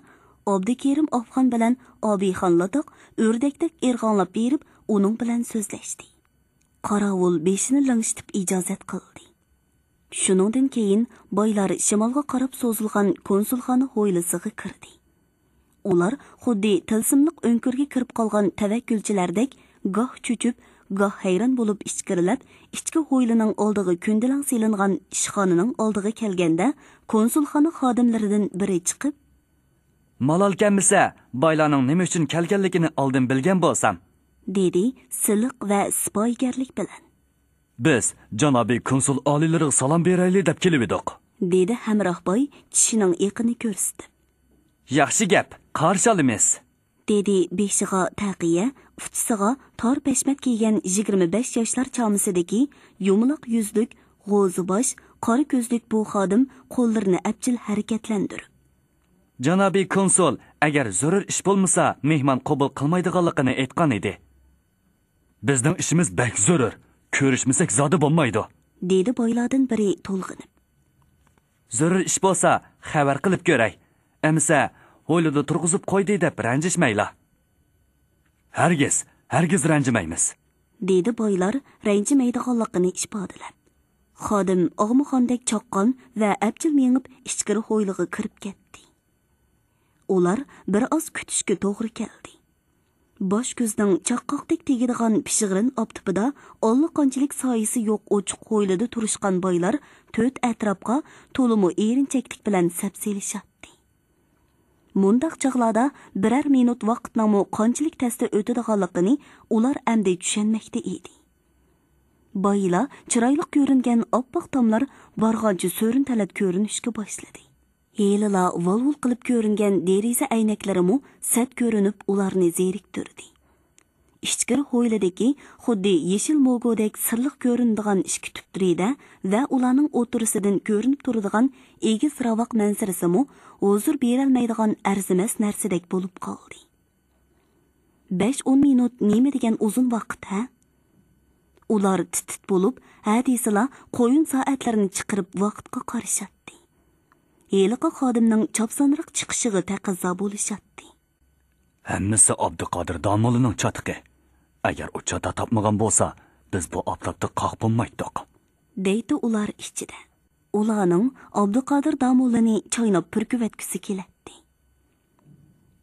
ئابدۇكېرىم ئافغان بىلەن ئابىخان لاتاق ئۆردەكتەك ئىرغاڭلاپ بېرىپ، ئۇنىڭ بىلەن سۆزلەشتى. قاراۋۇل بېشىنى لىڭشىتىپ ئىجازەت قىلدى. شۇنىڭدىن كېيىن بايلار شىمالغا قاراپ سوزۇلغان كونسۇلخانا ھويلىسىغا كىردى. ئۇلار خۇددى تىلسىملىق ئۆڭكۈرگە كىرىپ قالغان تەۋەككۈلچىلەردەك گاھ چۆچۈپ، گاھ ھەيران بولۇپ ئىچكىرىلەپ، ئىچكى ھويلىنىڭ ئالدىغا كۆندىلەڭ سېلىنغان ئىشخانىنىڭ ئالدىغا كەلگەندە، كونسۇلخانا خادىملىرىدىن بىرى چىقىپ، مالال كەلمىسە، بايلارنىڭ نېمە ئۈچۈن كەلگەنلىكىنى ئالدىن بىلگەن بولسام، دېدى سىلىق ۋە سىپايىگەرلىك بىلەن. بىز جانابىي كونسۇل ئالىيلىرىغا سالام بېرەيلى دەپ كېلىۋىدۇق، دېدى ھەمراھ باي چىشىنىڭ ئېقىنى كۆرسىتىپ. ياخشى گەپ، قارشى ئالىمىز، دېدى بېشىغا تەقىيە، ئۇچىسىغا تار پەشمەت كىيگەن يىگىرمە بەش ياشلار چامىسىدىكى يۇمىلاق يۈزلۈك، غوزا باش، قارا كۆزلۈك بۇ خادىم قوللىرىنى ئەپچىل ھەرىكەتلەندۈرۈپ. جانابىي كونسۇل، ئەگەر زۆرۈر ئىش بولمىسا، مېھمان قوبۇل قىلمايدىغانلىقىنى ئېيتقان ئىدى. بىزنىڭ ئىشىمىز بەك زۆرۈر، كۆرۈشمىسەك زادى بولمايدۇ، دېدى بايلاردىن بىرى تولغىنىپ. زۆرۈر ئىش بولسا، خەۋەر قىلىپ كۆرەي. ئەمىسە، ھويلىدا تۇرغۇزۇپ قويدى دەپ رەنجىشمەيلا. ھەرگىز، ھەرگىز رەنجىمەيمىز، دېدى بايلار رەنجىمەيدىغانلىقىنى ئىپادىلەپ. خادىم ئاغمىخاندەك چاققان ۋە ئەپچىل مېڭىپ ئىچكىرى ھويلىغا كىرىپ كەتتى. ئۇلار بىر ئاز كۈتۈشكە توغرا كەلدى. باش كۈزنىڭ چاققاقتەك تېگىدىغان پىشغىرىن ئاپتىپىدا ئاللىقانچىلىك سايىسى يوق ئوچۇق ھويلىدا تۇرۇشقان بايلار تۆت ئەتراپقا تولىمۇ ئېرىنچەكلىك بىلەن سەپ سېلىشاتتى. مۇنداق چاغلاردا بىرەر مىنۇت ۋاقىتنىڭمۇ قانچىلىك تەستە ئۆتىدىغانلىقىنى ئۇلار ئەمدى چۈشەنمەكتە ئىدى. بايىلا چىرايلىق كۆرۈنگەن ئاپئاق تاملار بارغانچە سۆرۈن تەلەت كۆرۈنۈشكە باشلىدى. ھېلىلا ۋال-ۋۇل قىلىپ كۆرۈنگەن دېرىزە ئەينەكلىرىمۇ سەت كۆرۈنۈپ ئۇلارنى زېرىكتۈردى. ئىچكىرى ھويلىدىكى خۇددى يېشىل موگودەك سىرلىق كۆرۈنىدىغان ئىككى تۈپ رېدە ۋە ئۇلارنىڭ ئوتتۇرىسىدىن كۆرۈنۈپ تۇرىدىغان ئېگىز راۋاق مەنزىرىسىمۇ ھۇزۇر بېرەلمەيدىغان ئەرزىمەس نەرسىدەك بولۇپ قالدى. بەش-ئون مىنۇت نېمە دېگەن ئۇزۇن ۋاقىت، ھە؟ ئۇلار تىت-تىت بولۇپ، ھە دېسىلا قويۇن سائەتلىرىنى چىقىرىپ ۋاقىتقا قارىشاتتى. ھېلىقى خادىمنىڭ چاپسانراق چىقىشىغا تەقەززا بولۇشاتتى. ھەممىسى ئابدۇقادىر داموللىنىڭ چاتىقى. ئەگەر ئۇ چاتا تاپمىغان بولسا، بىز بۇ ئاپتاپتا قاق بولمايتتۇق، دەيتتى ئۇلار ئىچىدە. ئۇلارنىڭ ئابدۇقادىر داموللىنى چايناپ پۈركۈۋەتكۈسى كېلەتتى.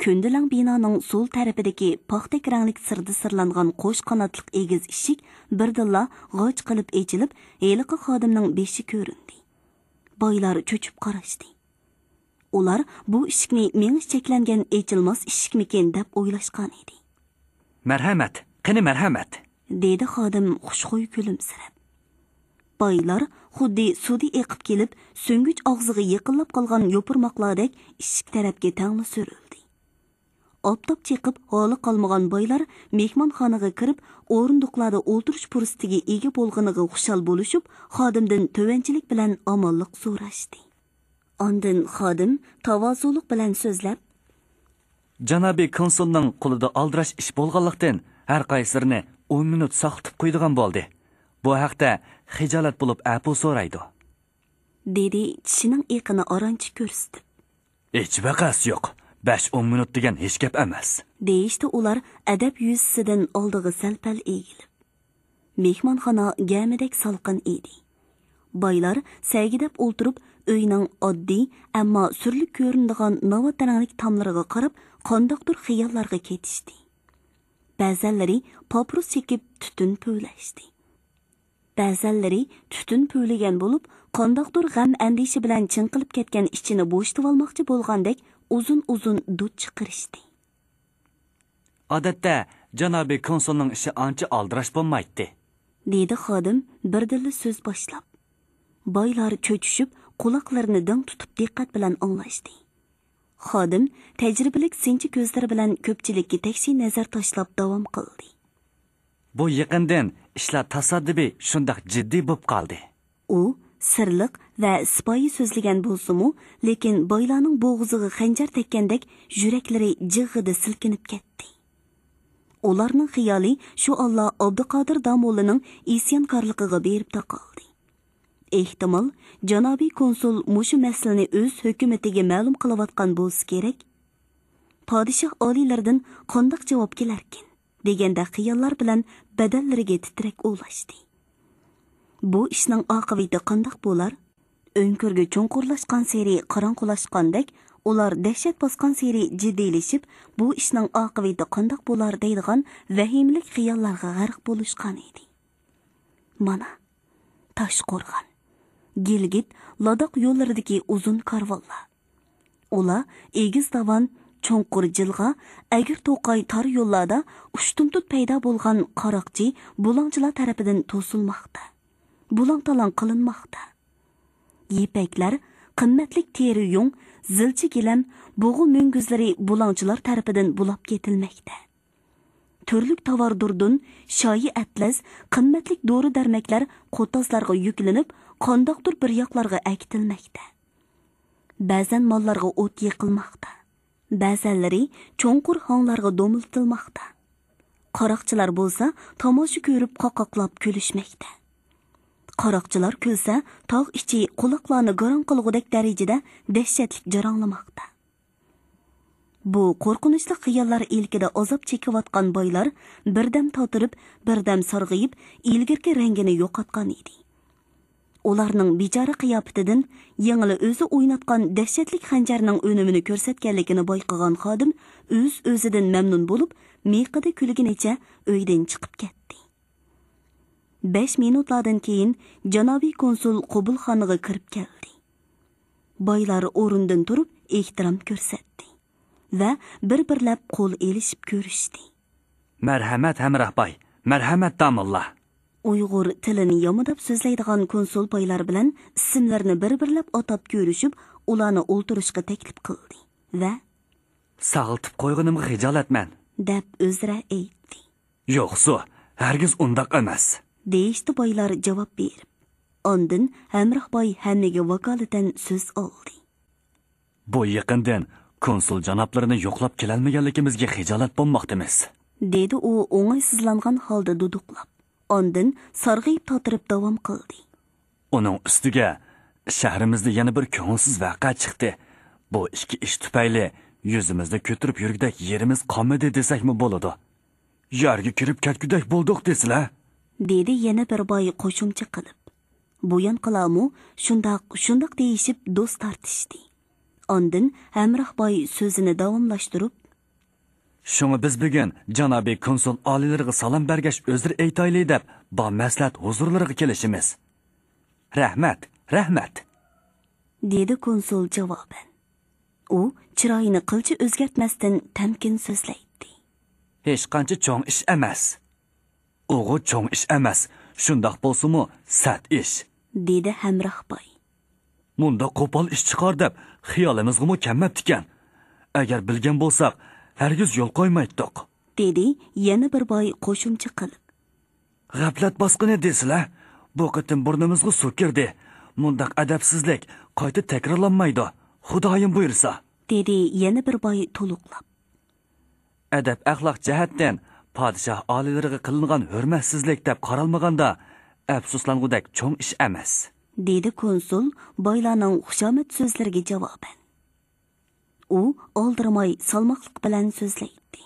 كۈندىلەڭ بىنانىڭ سول تەرىپىدىكى پاختەك رەڭلىك سىردا سىرلانغان قوش قاناتلىق ئېگىز ئىشىك بىردىنلا غاچ قىلىپ ئېچىلىپ، ھېلىقى خادىمنىڭ بېشى كۆرۈندى. بايلار چۆچۈپ قاراشتى. ئۇلار بۇ ئىشىكنى مېڭىش چەكلەنگەن ئېچىلماس ئىشىكمىكىن دەپ ئويلاشقان ئىدى. مەرھەمەت، قېنى مەرھەمەت، دېدى خادىم خۇشخۇي كۈلۈمسىرەپ. بايلار خۇددى سۇدى ئېقىپ كېلىپ، سۈڭگۈچ ئاغزىغا يېقىنلاپ قالغان يوپۇرماقلاردەك ئىشىك تەرەپكە تەڭلا سۈرۈلدى. ئاپتاپ چېقىپ ھالى قالمىغان بايلار مېھمانخانىغا كىرىپ، ئورۇندۇقلاردا ئولتۇرۇش پۇرسىتىگە ئىگە بولغىنىغا خۇشال بولۇشۇپ، خادىمدىن تۆۋەنچىلىك بىلەن ئامانلىق سوراشتى. ئاندىن خادىم تاۋازۇلۇق بىلەن سۆزلەپ، جانابىي كونسۇلنىڭ قولىدا ئالدىراش ئىش بولغانلىقتىن، ھەر قايسىلىرىنى ئون مىنۇت ساقلىتىپ قويىدىغان بولدى. بۇ ھەقتە خىجالەت بولۇپ ئەپۇ سورايدۇ، دېدى چىشىنىڭ ئېقىنى ئارانچە كۆرسىتىپ. ھېچ ۋەقەسى يوق. بەش-ئون مىنۇت دېگەن ھېچ گەپ ئەمەس، دېيىشتى ئۇلار ئەدەپ يۈزىسىدىن ئالدىغا سەل-پەل ئېگىلىپ. مېھمانخانا گەمىدەك سالقىن ئىدى. بايلار سەگىدەپ ئولتۇرۇپ، ئۆينىڭ ئاددىي، ئەمما سۈرلۈك كۆرۈنىدىغان ناۋات رەڭلىك تاملىرىغا قاراپ، قانداقتۇر خىياللارغا كېتىشتى. بەزەنلىرى پاپىروس چېكىپ، تۈتۈن پۈۋلەشتى. بەزەنلىرى تۈتۈن پۈۋلىگەن بولۇپ، قانداقتۇر غەم-ئەندىشە بىلەن چىڭقىلىپ كەتكەن ئىچىنى بوشىتىۋالماقچى بولغاندەك ئۇزۇن-ئۇزۇن دۇت چىقىرىشتى. ئادەتتە، جانابىي كونسۇلنىڭ ئىشى ئانچە ئالدىراش بولمايتتى، دېدى خادىم بىردىنلا سۆز باشلاپ. بايلار چۆچۈشۈپ، قۇلاقلىرىنى دىڭ تۇتۇپ دىققەت بىلەن ئاڭلاشتى. خادىم تەجرىبىلىك سىنچى كۆزلىرى بىلەن كۆپچىلىككە تەكشى نەزەر تاشلاپ داۋام قىلدى. بۇ يېقىندىن ئىشلار تاسادىپىي شۇنداق جىددىي بوپ قالدى. ئۇ سىرلىق ۋە سىپايى سۆزلىگەن بولسىمۇ، لېكىن بايلارنىڭ بوغۇزىغا خەنجەر تەگكەندەك يۈرەكلىرى جىغغىدە سىلكىنىپ كەتتى. ئۇلارنىڭ خىيالى شۇ ئاللا ئابدۇقادىر داموللىنىڭ ئىسيانكارلىقىغا بېرىپ تاقالدى. ئېھتىمال، جانابىي كونسۇل مۇشۇ مەسىلىنى ئۆز ھۆكۈمىتىگە مەلۇم قىلىۋاتقان بولسا كېرەك. پادىشاھ ئالىيلىرىدىن قانداق جاۋاب كېلەركىن؟ دېگەندەك خىياللار بىلەن بەدەنلىرىگە تىترەك ئۇلاشتى. بۇ ئىشنىڭ ئاقىۋىتى قانداق بولار؟ ئۆڭكۈرگە چوڭقۇرلاشقانسېرى قاراڭغۇلاشقاندەك، ئۇلار دەھشەت باسقانسېرى جىددىيلىشىپ، بۇ ئىشنىڭ ئاقىۋىتى قانداق بولار دەيدىغان ۋەھىمىلىك خىياللارغا غەرق بولۇشقان ئىدى. مانا، تاشقورغان، گىلگىت، لاداق يوللىرىدىكى ئۇزۇن كارۋانلار. ئۇلار ئېگىز داۋان، چوڭقۇر جىلغا، ئەگرى توقاي تار يوللاردا ئۇشتۇمتۇت پەيدا بولغان قاراقچى، بۇلاڭچىلار تەرىپىدىن توسۇلماقتا، بۇلاڭ-تالاڭ قىلىنماقتا. يىپەكلەر، قىممەتلىك تېرە يۇڭ، زىلچە گىلەم، بۇغا مۈڭگۈزلىرى بۇلاڭچىلار تەرىپىدىن بۇلاپ كېتىلمەكتە. تۈرلۈك تاۋار دۇردۇن، شايى ئەتلەس، قىممەتلىك دورا-دەرمەكلەر قوتازلارغا يۈكلىنىپ، قانداقتۇر بىر ياقلارغا ئەكېتىلمەكتە. بەزەن ماللارغا ئوت يېقىلماقتا. بەزەنلىرى چوڭقۇر ھاڭلارغا دومىلىتىلماقتا. قاراقچىلار بولسا تاماشا كۆرۈپ قاقاقلاپ كۈلۈشمەكتە. قاراقچىلار كۈلسە، تاغ ئىچى قۇلاقلارنى گاراڭ قىلغۇدەك دەرىجىدە دەھشەتلىك جاراڭلىماقتا. بۇ قورقۇنچلۇق خىياللار ئىلكىدە ئازاب چېكىۋاتقان بايلار بىردەم تاتىرىپ، بىردەم سارغىيىپ، ئىلگىرىكى رەڭگىنى يوقاتقان ئىدى. ئۇلارنىڭ بىچارە قىياپىتىدىن يېڭىلا ئۆزى ئويناتقان دەھشەتلىك خەنجەرنىڭ ئۈنۈمىنى كۆرسەتكەنلىكىنى بايقىغان خادىم ئۆز-ئۆزىدىن مەمنۇن بولۇپ، مىيىقىدا كۈلگىنىچە ئۆيدىن چىقىپ كەتتى. بەش مىنۇتلاردىن كېيىن جانابىي كونسۇل قوبۇلخانىغا كىرىپ كەلدى. بايلار ئورنىدىن تۇرۇپ ئېھتىرام كۆرسەتتى ۋە بىر-بىرلەپ قول ئېلىشىپ كۆرۈشتى. مەرھەمەت، ھەمراھ باي، مەرھەمەت، داموللا. ئۇيغۇر تىلىنى يامىداپ سۆزلەيدىغان كونسۇل بايلار بىلەن ئىسىملىرىنى بىر-بىرلەپ ئاتاپ كۆرۈشۈپ، ئۇلارنى ئولتۇرۇشقا تەكلىپ قىلدى ۋە ساغلىتىپ قويغىنىمغا خىجالەتمەن، دەپ ئۆزرە ئېيتتى. يوقسۇ، ھەرگىز ئۇنداق ئەمەس، دېيىشتى بايلار جاۋاب بېرىپ. ئاندىن ھەمراھ باي ھەممىگە ۋاكالىتەن سۆز ئالدى. بۇ يېقىندىن كونسۇل جانابلىرىنى يوقلاپ كېلەلمىگەنلىكىمىزگە خىجالەت بولماقتىمىز، دېدى ئۇ ئوڭايسىزلانغان ھالدا دۇدۇقلاپ. ئاندىن سارغىيىپ تاتىرىپ داۋام قىلدى. ئۇنىڭ ئۈستىگە، شەھىرىمىزدە يەنە بىر كۆڭۈلسىز ۋەقە چىقتى. بۇ ئىككى ئىش تۈپەيلى يۈزىمىزنى كۆتۈرۈپ يۈرگۈدەك يېرىمىز قالمىدى دېسەكمۇ بولىدۇ. يەرگە كىرىپ كەتكۈدەك بولدۇق دېسىلە، دېدى يەنە بىر باي قوشۇمچە قىلىپ. بۇيانقىلارمۇ شۇنداق، شۇنداق دېيىشىپ دوست تارتىشتى. ئاندىن ھەمراھ باي سۆزىنى داۋاملاشتۇرۇپ، شۇڭا بىز بۈگۈن جانابىي كونسۇل ئالىيلىرىغا سالام بەرگەچ ئۆزرە ئېيتايلى دەپ، بار مەسلىھەت ھۇزۇرلىرىغا كېلىشىمىز. رەھمەت، رەھمەت، دېدى كونسۇل جاۋابەن. ئۇ چىرايىنى قىلچە ئۆزگەرتمەستىن تەمكىن سۆزلەيتتى. ھېچقانچە چوڭ ئىش ئەمەس. ئۇغۇ چوڭ ئىش ئەمەس، شۇنداق بولسىمۇ سەت ئىش، دېدى ھەمراھ باي. مۇنداق قوپال ئىش چىقار دەپ خىيالىمىزغىمۇ كەلمەپتىكەن. ئەگەر بىلگەن بولساق، ھەرگىز يول قويمايتتۇق، دېدى يەنە بىر باي قوشۇمچە قىلىپ. غەپلەت باسقىنى دېسىلە، بۇ قېتىم بۇرنىمىزغا سۇ كىردى. مۇنداق ئەدەپسىزلىك قايتا تەكرارلانمايدۇ، خۇدايىم بۇيرۇسا، دېدى يەنە بىر باي تولۇقلاپ. ئەدەپ-ئەخلاق جەھەتتىن پادىشاھ ئالىيلىرىغا قىلىنغان ھۆرمەتسىزلىك دەپ قارالمىغاندا، ئەپسۇسلانغۇدەك چوڭ ئىش ئەمەس، دېدى كونسۇل بايلارنىڭ خۇشامەت سۆزلىرىگە جاۋابەن. ئۇ ئالدىرىماي سالماقلىق بىلەن سۆزلەيتتى.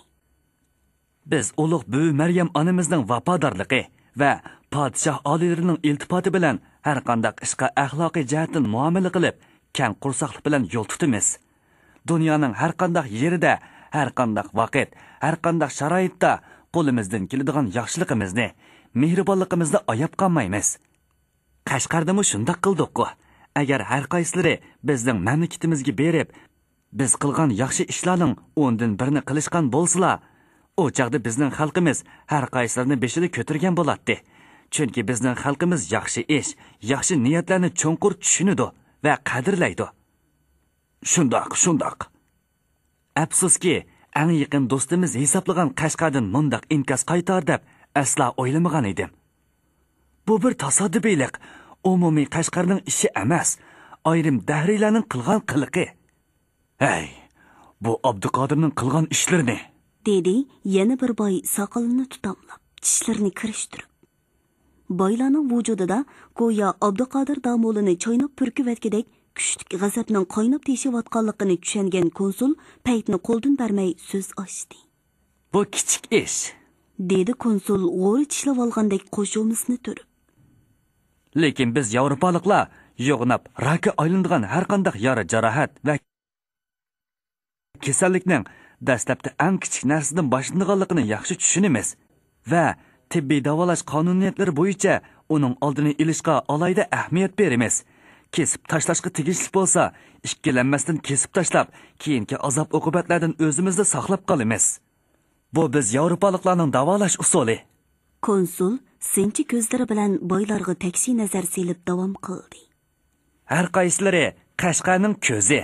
بىز ئۇلۇغ بۈۋى مەريەم ئانىمىزنىڭ ۋاپادارلىقى ۋە پادىشاھ ئالىيلىرىنىڭ ئىلتىپاتى بىلەن ھەرقانداق ئىشقا ئەخلاقىي جەھەتتىن مۇئامىلە قىلىپ، كەڭ قورساقلىق بىلەن يول تۇتىمىز. دۇنيانىڭ ھەرقانداق يېرىدە، ھەرقانداق ۋاقىت، ھەرقانداق شارائىتتا قولىمىزدىن كېلىدىغان ياخشىلىقىمىزنى، مېھرىبانلىقىمىزنى ئاياپ قالمايمىز. قەشقەردىمۇ شۇنداق قىلدۇققۇ. ئەگەر ھەر قايسىلىرى بىزنىڭ مەملىكىتىمىزگە بېرىپ، بىز قىلغان ياخشى ئىشلارنىڭ ئوندىن بىرىنى قىلىشقان بولسىلا، ئۇ چاغدا بىزنىڭ خەلقىمىز ھەر قايسىلىرىنى بېشىدا كۆتۈرگەن بولاتتى. چۈنكى بىزنىڭ خەلقىمىز ياخشى ئىش، ياخشى نىيەتلەرنى چوڭقۇر چۈشىنىدۇ ۋە قەدىرلەيدۇ. شۇنداق، شۇنداق. ئەپسۇسكى، ئەڭ يېقىن دوستىمىز ھېسابلىغان قەشقەردىن مۇنداق ئىنكاس قايتار دەپ ئەسلا ئويلىمىغان ئىدىم. بۇ بىر تاسادىپىيلىق، ئومۇمىي قەشقەرنىڭ ئىشى ئەمەس، ئايرىم دەھرىيلەرنىڭ قىلغان قىلىقى. ھەي، بۇ ئابدۇقادىرنىڭ قىلغان ئىشلىرىنى! دېدى يەنە بىر باي ساقىلىنى تۇتاملاپ، چىشلىرىنى كىرىشتۈرۈپ. بايلارنىڭ ۋۇجۇدىدا گويا ئابدۇقادىر دامولىنى چايناپ پۈركۈۋەتكۈدەك كۈچلۈك غەزەپنىڭ قايناپ تېشىۋاتقانلىقىنى چۈشەنگەن كونسۇل پەيتنى قولدىن بەرمەي سۆز ئاچتى. بۇ كىچىك ئىش، دېدى كونسۇل غورى چىشلىۋالغاندەك قوشۇمىسىنى تۈرۈپ. لېكىن بىز ياۋروپالىقلار يوغىناپ راكقا ئايلىنىدىغان ھەرقانداق يارا جاراھەت ۋە كېسەللىكنىڭ دەسلەپتە ئەڭ كىچىك نەرسىدىن باشلىنىدىغانلىقىنى ياخشى چۈشىنىمىز ۋە تېببىي داۋالاش قانۇنىيەتلىرى بويىچە ئۇنىڭ ئالدىنى ئېلىشقا ئالاھىدە ئەھمىيەت بېرىمىز. كېسىپ تاشلاشقا تېگىشلىك بولسا، ئىككىلەنمەستىن كېسىپ تاشلاپ، كېيىنكى ئازاب-ئوقۇبەتلەردىن ئۆزىمىزنى ساقلاپ قالىمىز. بۇ بىز ياۋروپالىقلارنىڭ داۋالاش ئۇسۇلى. كونسۇل سىنچى كۆزلىرى بىلەن بايلارغا تەكشى نەزەر سېلىپ داۋام قىلدى. ھەر قايسىلىرى قەشقەرنىڭ كۆزى،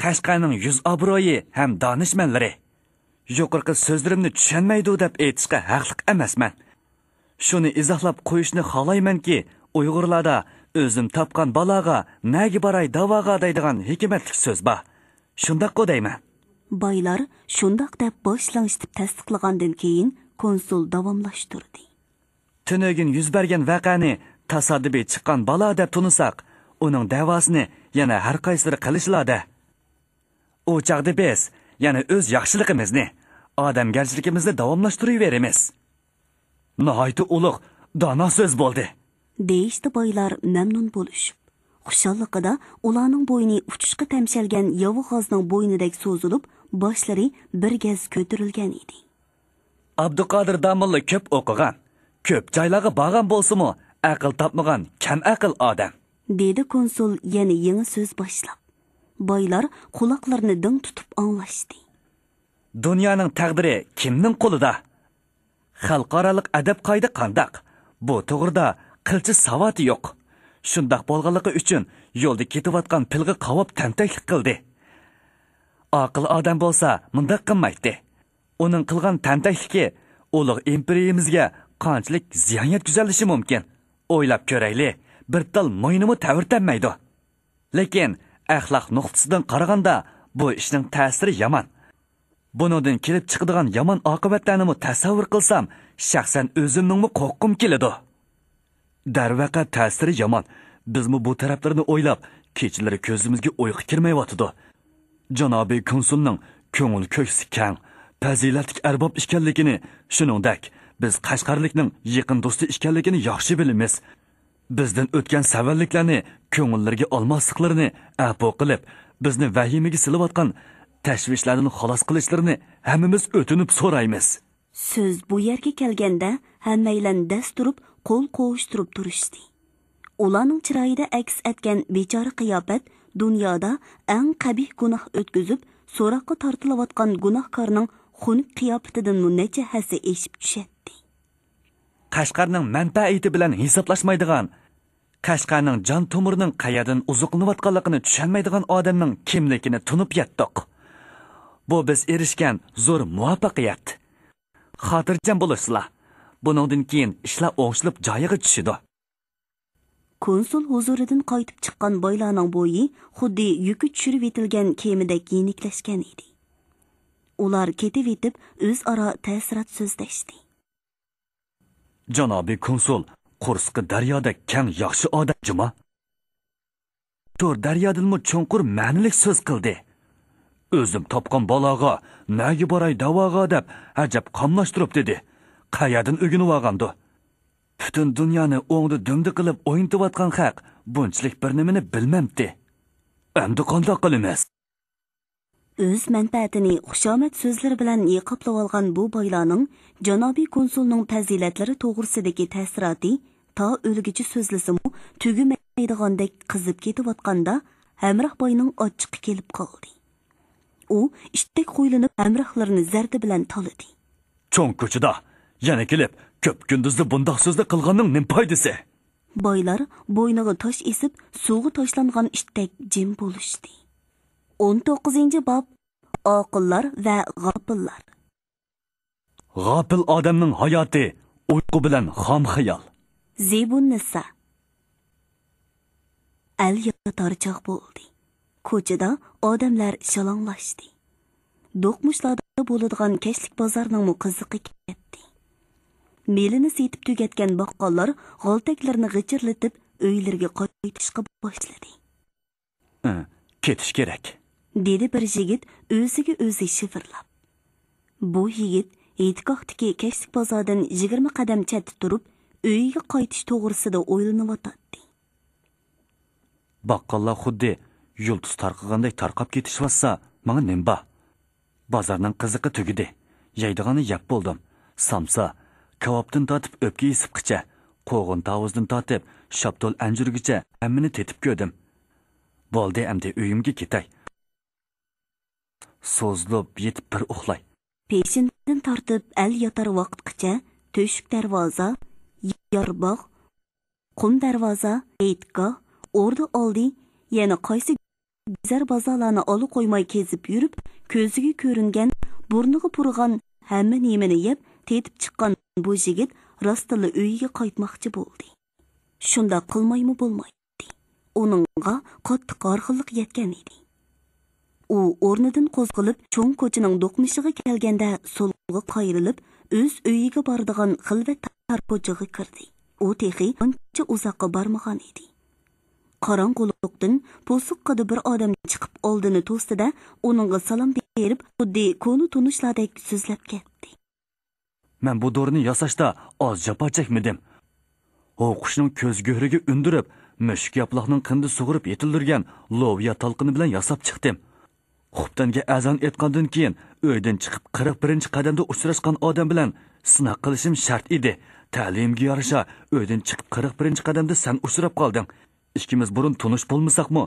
قەشقەرنىڭ يۈز ئابرۇيى ھەم دانىشمەنلىرى. يۇقىرىقى سۆزلىرىمنى چۈشەنمەيدۇ دەپ ئېيتىشقا ھەقلىق ئەمەسمەن. شۇنى ئىزاھلاپ قويۇشنى خالايمەنكى، ئۇيغۇرلاردا «ئۆزۈم تاپقان بالاغا، نەگە باراي داۋاغا» دەيدىغان ھېكمەتلىك سۆز بار. شۇنداققۇ دەيمەن. بايلار شۇنداق دەپ باش لىڭشىتىپ تەستىقلىغاندىن كېيىن، كونسۇل داۋاملاشتۇردى. تۈنۈگۈن يۈز بەرگەن ۋەقەنى تاسادىپىي چىققان بالا دەپ تونۇساق، ئۇنىڭ دەۋاسىنى يەنە ھەر قايسىلىرى قىلىشىلا-دە. ئۇ چاغدا بىز يەنە ئۆز ياخشىلىقىمىزنى، ئادەمگەرچىلىكىمىزنى داۋاملاشتۇرۇۋېرىمىز. ناھايىتى ئۇلۇغ، دانا سۆز بولدى. دېيىشتى بايلار مەمنۇن بولۇشۇپ. خۇشاللىقىدا ئۇلارنىڭ بوينى ئۇچۇشقا تەمشەلگەن ياۋا غازنىڭ بوينىدەك سوزۇلۇپ، باشلىرى بىر گەز كۆتۈرۈلگەن ئىدى. ئابدۇقادىر داموللا كۆپ ئوقۇغان، كۆپ جايلارغا بارغان بولسىمۇ، ئەقىل تاپمىغان كەم ئەقىل ئادەم. دېدى كونسۇل يەنە يېڭى سۆز باشلاپ. بايلار قۇلاقلىرىنى دىڭ تۇتۇپ ئاڭلاشتى. دۇنيانىڭ تەقدىرى كىمنىڭ قولىدا؟ خەلقئارالىق ئەدەپ قائىدە قانداق؟ بۇ توغرىدا قىلچە ساۋاتى يوق. شۇنداق بولغانلىقى ئۈچۈن يولدا كېتىۋاتقان پىلغا قاۋاپ تەنتەكلىك قىلدى. ئاقىل ئادەم بولسا مۇنداق قىلمايتتى. ئۇنىڭ قىلغان تەنتەكلىكى ئۇلۇغ ئىمپېرىيىمىزگە قانچىلىك زىيان يەتكۈزەلىشى مۇمكىن؟ ئويلاپ كۆرەيلى، بىر تال موينىمۇ تەۋرىتەلمەيدۇ. لېكىن ئەخلاق نۇقتىسىدىن قارىغاندا، بۇ ئىشنىڭ تەسىرى يامان. بۇنىڭدىن كېلىپ چىقىدىغان يامان ئاقىۋەتلەرنىمۇ تەسەۋۋۇر قىلسام، شەخسەن ئۆزۈمنىڭمۇ قورققۇم كېلىدۇ. دەرۋەقە، تەسىرى يامان. بىزمۇ بۇ تەرەپلىرىنى ئويلاپ، كېچىلىرى كۆزىمىزگە ئۇيقۇ كىرمەيۋاتىدۇ. جانابىي كونسۇلنىڭ كۆڭۈل كۆكسى كەڭ، پەزىلەتلىك ئەرباب ئىكەنلىكىنى، شۇنىڭدەك بىز قەشقەرلىكنىڭ يېقىن دوستى ئىكەنلىكىنى ياخشى بىلىمىز. بىزدىن ئۆتكەن سەۋەنلىكلەرنى كۆڭۈللىرىگە ئالماسلىقلىرىنى، ئەپۇ قىلىپ، بىزنى ۋەھىمىگە سېلىۋاتقان تەشۋىشلەردىن خالاس قىلىشلىرىنى ھەممىمىز ئۆتۈنۈپ سورايمىز. سۆز بۇ يەرگە كەلگەندە، ھەممەيلەن دەس تۇرۇپ، قول قوۋۇشتۇرۇپ تۇرۇشتى. ئۇلارنىڭ چىرايىدا ئەكس ئەتكەن بىچارە قىياپەت دۇنيادا ئەڭ قەبىھ گۇناھ ئۆتكۈزۈپ، سوراققا تارتىلىۋاتقان گۇناھكارنىڭ خۇنۈك قىياپىتىدىنمۇ نەچچە ھەسسە ئېشىپ چۈشەتتى. قەشقەرنىڭ مەنپەئىتى بىلەن ھېسابلاشمايدىغان، قەشقەرنىڭ جان تومۇرىنىڭ قەيەردىن ئوزۇقلىنىۋاتقانلىقىنى چۈشەنمەيدىغان ئادەمنىڭ كىملىكىنى تونۇپ يەتتۇق. بۇ بىز ئېرىشكەن زور مۇۋەپپەقىيەت. خاتىرجەم بولۇشسىلا، بۇنىڭدىن كېيىن ئىشلار ئوڭشىلىپ جايىغا چۈشىدۇ. كونسۇل ھۇزۇرىدىن قايتىپ چىققان بايلارنىڭ بويى خۇددى يۈكى چۈشۈرۈۋېتىلگەن كېمىدەك يېنىكلەشكەن ئىدى. ئۇلار كېتىۋېتىپ، ئۆزئارا تەسىرات سۆزلەشتى. جانابىي كونسۇل، قورسىقى دەريادەك كەڭ ياخشى ئادەم جۇما. تور دەريادىنمۇ چوڭقۇر مەنىلىك سۆز قىلدى. ئۆزۈم تاپقان بالاغا، نەگە باراي داۋاغا دەپ ئەجەب قاملاشتۇرۇپ دېدى. قەيەردىن ئۆگىنىۋالغاندۇ؟ پۈتۈن دۇنيانى ئوڭدا دۈمدە قىلىپ ئوينىتىۋاتقان خەق بۇنچىلىك بىر نېمىنى بىلمەمتى. ئەمدى قانداق قىلىمىز؟ ئۆز مەنپەئەتىنى خۇشامەت سۆزلىرى بىلەن يېقىپلىۋالغان بۇ بايلارنىڭ جانابىي كونسۇلنىڭ پەزىلەتلىرى توغرىسىدىكى تەسىراتى تا ئۆلگۈچە سۆزلىسىمۇ تۈگىمەيدىغاندەك قىزىپ كېتىۋاتقاندا، ھەمراھ باينىڭ ئاچچىقى كېلىپ قالدى. ئۇ ئىتتەك خۇيلىنىپ ھەمراھلىرىنى زەردە بىلەن تالىدى. چوڭ كوچىدا يەنە كېلىپ، كۆپ كۈندۈزدە بۇنداق سۆزنى قىلغاننىڭ نېمە پايدىسى؟ بايلار بوينىغا تاش ئېسىپ، سۇغا تاشلانغان ئىتتەك جىم بولۇشتى. ئون توققۇزىنچى باب، ئاقىللار ۋە غاپىللار. غاپىل ئادەمنىڭ ھاياتى ئۇيقۇ بىلەن خام خىيال. زىبۇننىسا. ئەل ياتار چاغ بولدى. كوچىدا ئادەملەر شالاڭلاشتى. دوقمۇشلاردا بولىدىغان كەچلىك بازارنىڭمۇ قىزىقى كەتتى. مېلىنى سېتىپ تۈگەتكەن باققاللار غالتەكلىرىنى غىچىرلىتىپ، ئۆيلىرىگە قايتىشقا باشلىدى. ئى، كېتىش كېرەك. دېدى بىر يىگىت ئۆزىگە ئۆزى شىۋىرلاپ. بۇ يىگىت ھېيتگاھتىكى كەچلىك بازاردىن يىگىرمە قەدەم چەتتە تۇرۇپ، ئۆيىگە قايتىش توغرىسىدا ئويلىنىۋاتاتتى. باققاللار خۇددى يۇلتۇز تارقىغاندەك تارقاپ كېتىشىۋاتسا، ماڭا نېمە بار؟ بازارنىڭ قىزىقى تۈگىدى. يەيدىغاننى يەپ بولدۇم. سامسا، كاۋاپتىن تارتىپ ئۆپكە ئېسىققىچە، قوغۇن تاۋۇزدىن تارتىپ شاپتۇل ئەنجۈرگىچە ھەممىنى تېتىپ كۆردۈم. بولدى، ئەمدى ئۆيۈمگە كېتەي. سوزۇلۇپ يېتىپ بىر ئۇخلاي. پېشىندىن تارتىپ ئەل ياتار ۋاقىتقىچە تۆشۈك دەرۋازا، يارباغ، قۇم دەرۋازا، ھېيتگاھ، ئوردا ئالدى، يەنە قايسى گۈزەر بازارلارنى ئالا قويماي كېزىپ يۈرۈپ، كۆزىگە كۆرۈنگەن، بۇرنىغا پۇرىغان ھەممە نېمىنى يەپ، تېتىپ چىققان بۇ يىگىت راستتىنلا ئۆيىگە قايتماقچى بولدى. شۇنداق قىلمايمۇ بولمايتتى. ئۇنىڭغا قاتتىق ھارغىنلىق يەتكەن ئىدى. ئۇ ئورنىدىن قوزغىلىپ، چوڭ كوچىنىڭ دوقمۇشىغا كەلگەندە، سولغا قايرىلىپ، ئۆز ئۆيىگە بارىدىغان خىلۋەت تار كوچىغا كىردى. ئۇ تېخى ئانچە ئۇزاققا بارمىغان ئىدى. قاراڭغۇلۇقتىن پوسۇققىدا بىر ئادەم چىقىپ ئالدىنى توستى-دە، ئۇنىڭغا سالام بېرىپ، خۇددى كونا تونۇشلاردەك سۆزلەپ كەتتى. مەن بۇ دورىنى ياساشتا ئاز جاپا چەكمىدىم. ھوقۇشنىڭ كۆز گۆھىرىگە ئۈندۈرۈپ، مۈشۈك ياپىلاقنىڭ قېنىدا سۇغۇرۇپ يېتىلدۈرگەن لوۋيا تالقىنى بىلەن ياساپ چىقتىم. خۇپتەنگە ئەزان ئېيتقاندىن كېيىن، ئۆيدىن چىقىپ قىرىق بىرىنچى قەدەمدە ئۇچراشقان ئادەم بىلەن سىناق قىلىشىم شەرت ئىدى. تەلىيىمگە يارىشا، ئۆيدىن چىقىپ قىرىق بىرىنچى قەدەمدە سەن ئۇچراپ قالدىڭ. ئىككىمىز بۇرۇن تونۇش بولمىساقمۇ،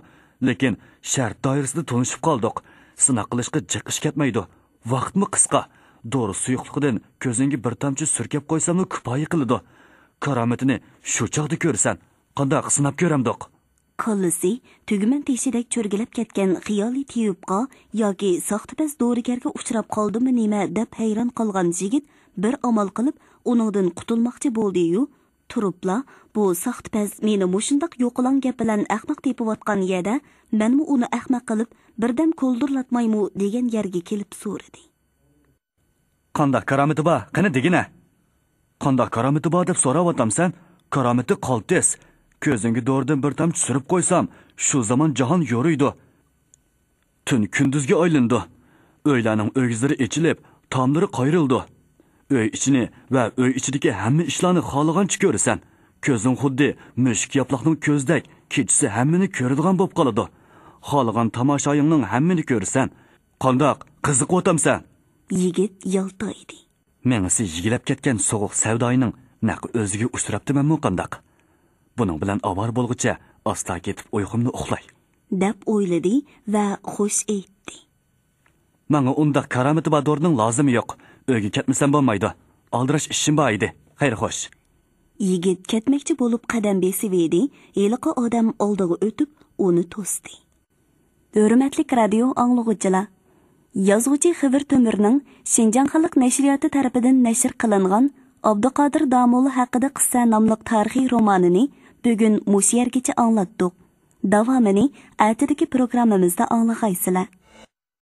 لېكىن شەرت دائىرىسىدە تونۇشۇپ قالدۇق. سىناق قىلىشقا جىق ئىش كەتمەيدۇ. ۋاقىتمۇ قىسقا. دورا سۇيۇقلۇقىدىن كۆزۈڭگە بىر تامچە سۈركەپ قويساملا كۇپايە قىلىدۇ. كارامىتىنى شۇ چاغدا كۆرىسەن. قانداق، سىناپ كۆرەمدۇق؟ كاللىسى تۈگمەن تېشىدەك چۆرگىلەپ كەتكەن خىيالىي تېۋىپقا ياكى ساختىپەز دورىگەرگە ئۇچراپ قالدىمۇ نېمە دەپ ھەيران قالغان يىگىت بىر ئامال قىلىپ ئۇنىڭدىن قۇتۇلماقچى بولدى-يۇ، تۇرۇپلا، بۇ ساختىپەز مېنى مۇشۇنداق يوقىلاڭ گەپ بىلەن ئەخمەق تېپىۋاتقان يەردە، مەنمۇ ئۇنى ئەخمەق قىلىپ، بىردەم كولدۇرلاتمايمۇ دېگەن يەرگە كېلىپ سورىدى. قانداق كارامىتى بار؟ قېنى دېگىنە. قانداق كارامىتى بار دەپ سوراۋاتامسەن؟ كارامىتى قالتىس. كۆزۈڭگە دورىدىن بىر تامچە سۈرۈپ قويسام، شۇ زامان جاھان يورۇيدۇ. تۈن كۈندۈزگە ئايلىنىدۇ. ئۆيلەرنىڭ ئۆگزىلىرى ئېچىلىپ، تاملىرى قايرىلىدۇ. ئۆي ئىچىنى ۋە ئۆي ئىچىدىكى ھەممە ئىشلارنى خالىغانچە كۆرىسەن. كۆزۈڭ خۇددى مۈشۈك ياپىلاقنىڭ كۆزىدەك كېچىسى ھەممىنى كۆرىدىغان بولۇپ قالىدۇ. خالىغان تاماشايىڭنىڭ ھەممىنى كۆرىسەن. قانداق، قىزىقىۋاتامسەن؟ يىگىت يالتايدى. مېڭىسى يېگىلەپ كەتكەن سوغۇق سەۋدايىنىڭ نەق ئۆزىگە ئۇچراپتىمەنمۇ قانداق؟ بۇنىڭ بىلەن ئاۋارە بولغۇچە ئاستا كېتىپ ئۇيقۇمنى ئۇخلاي. دەپ ئويلىدى ۋە خوش ئېيتتى. ماڭا ئۇنداق كارامىتى بار دورىنىڭ لازىمى يوق. ئۆيگە كەتمىسەم بولمايدۇ. ئالدىراش ئىشىم بار ئىدى. خەير خوش. يىگىت كەتمەكچى بولۇپ قەدەم بېسىۋىدى، ھېلىقى ئادەم ئالدىغا ئۆتۈپ ئۇنى توستى. ھۆرمەتلىك رادىيو ئاڭلىغۇچىلار! يازغۇچى خېۋىر تۆمۈرنىڭ شىنجاڭ خەلق نەشرىياتى تەرىپىدىن نەشر قىلىنغان ئابدۇقادىر داموللا ھەققىدە قىسسە ناملىق تارىخىي رومانىنى بۈگۈن مۇشۇ يەرگىچە ئاڭلاتتۇق. داۋامىنى ئەتىدىكى پروگراممىمىزدا ئاڭلىغايسىلەر.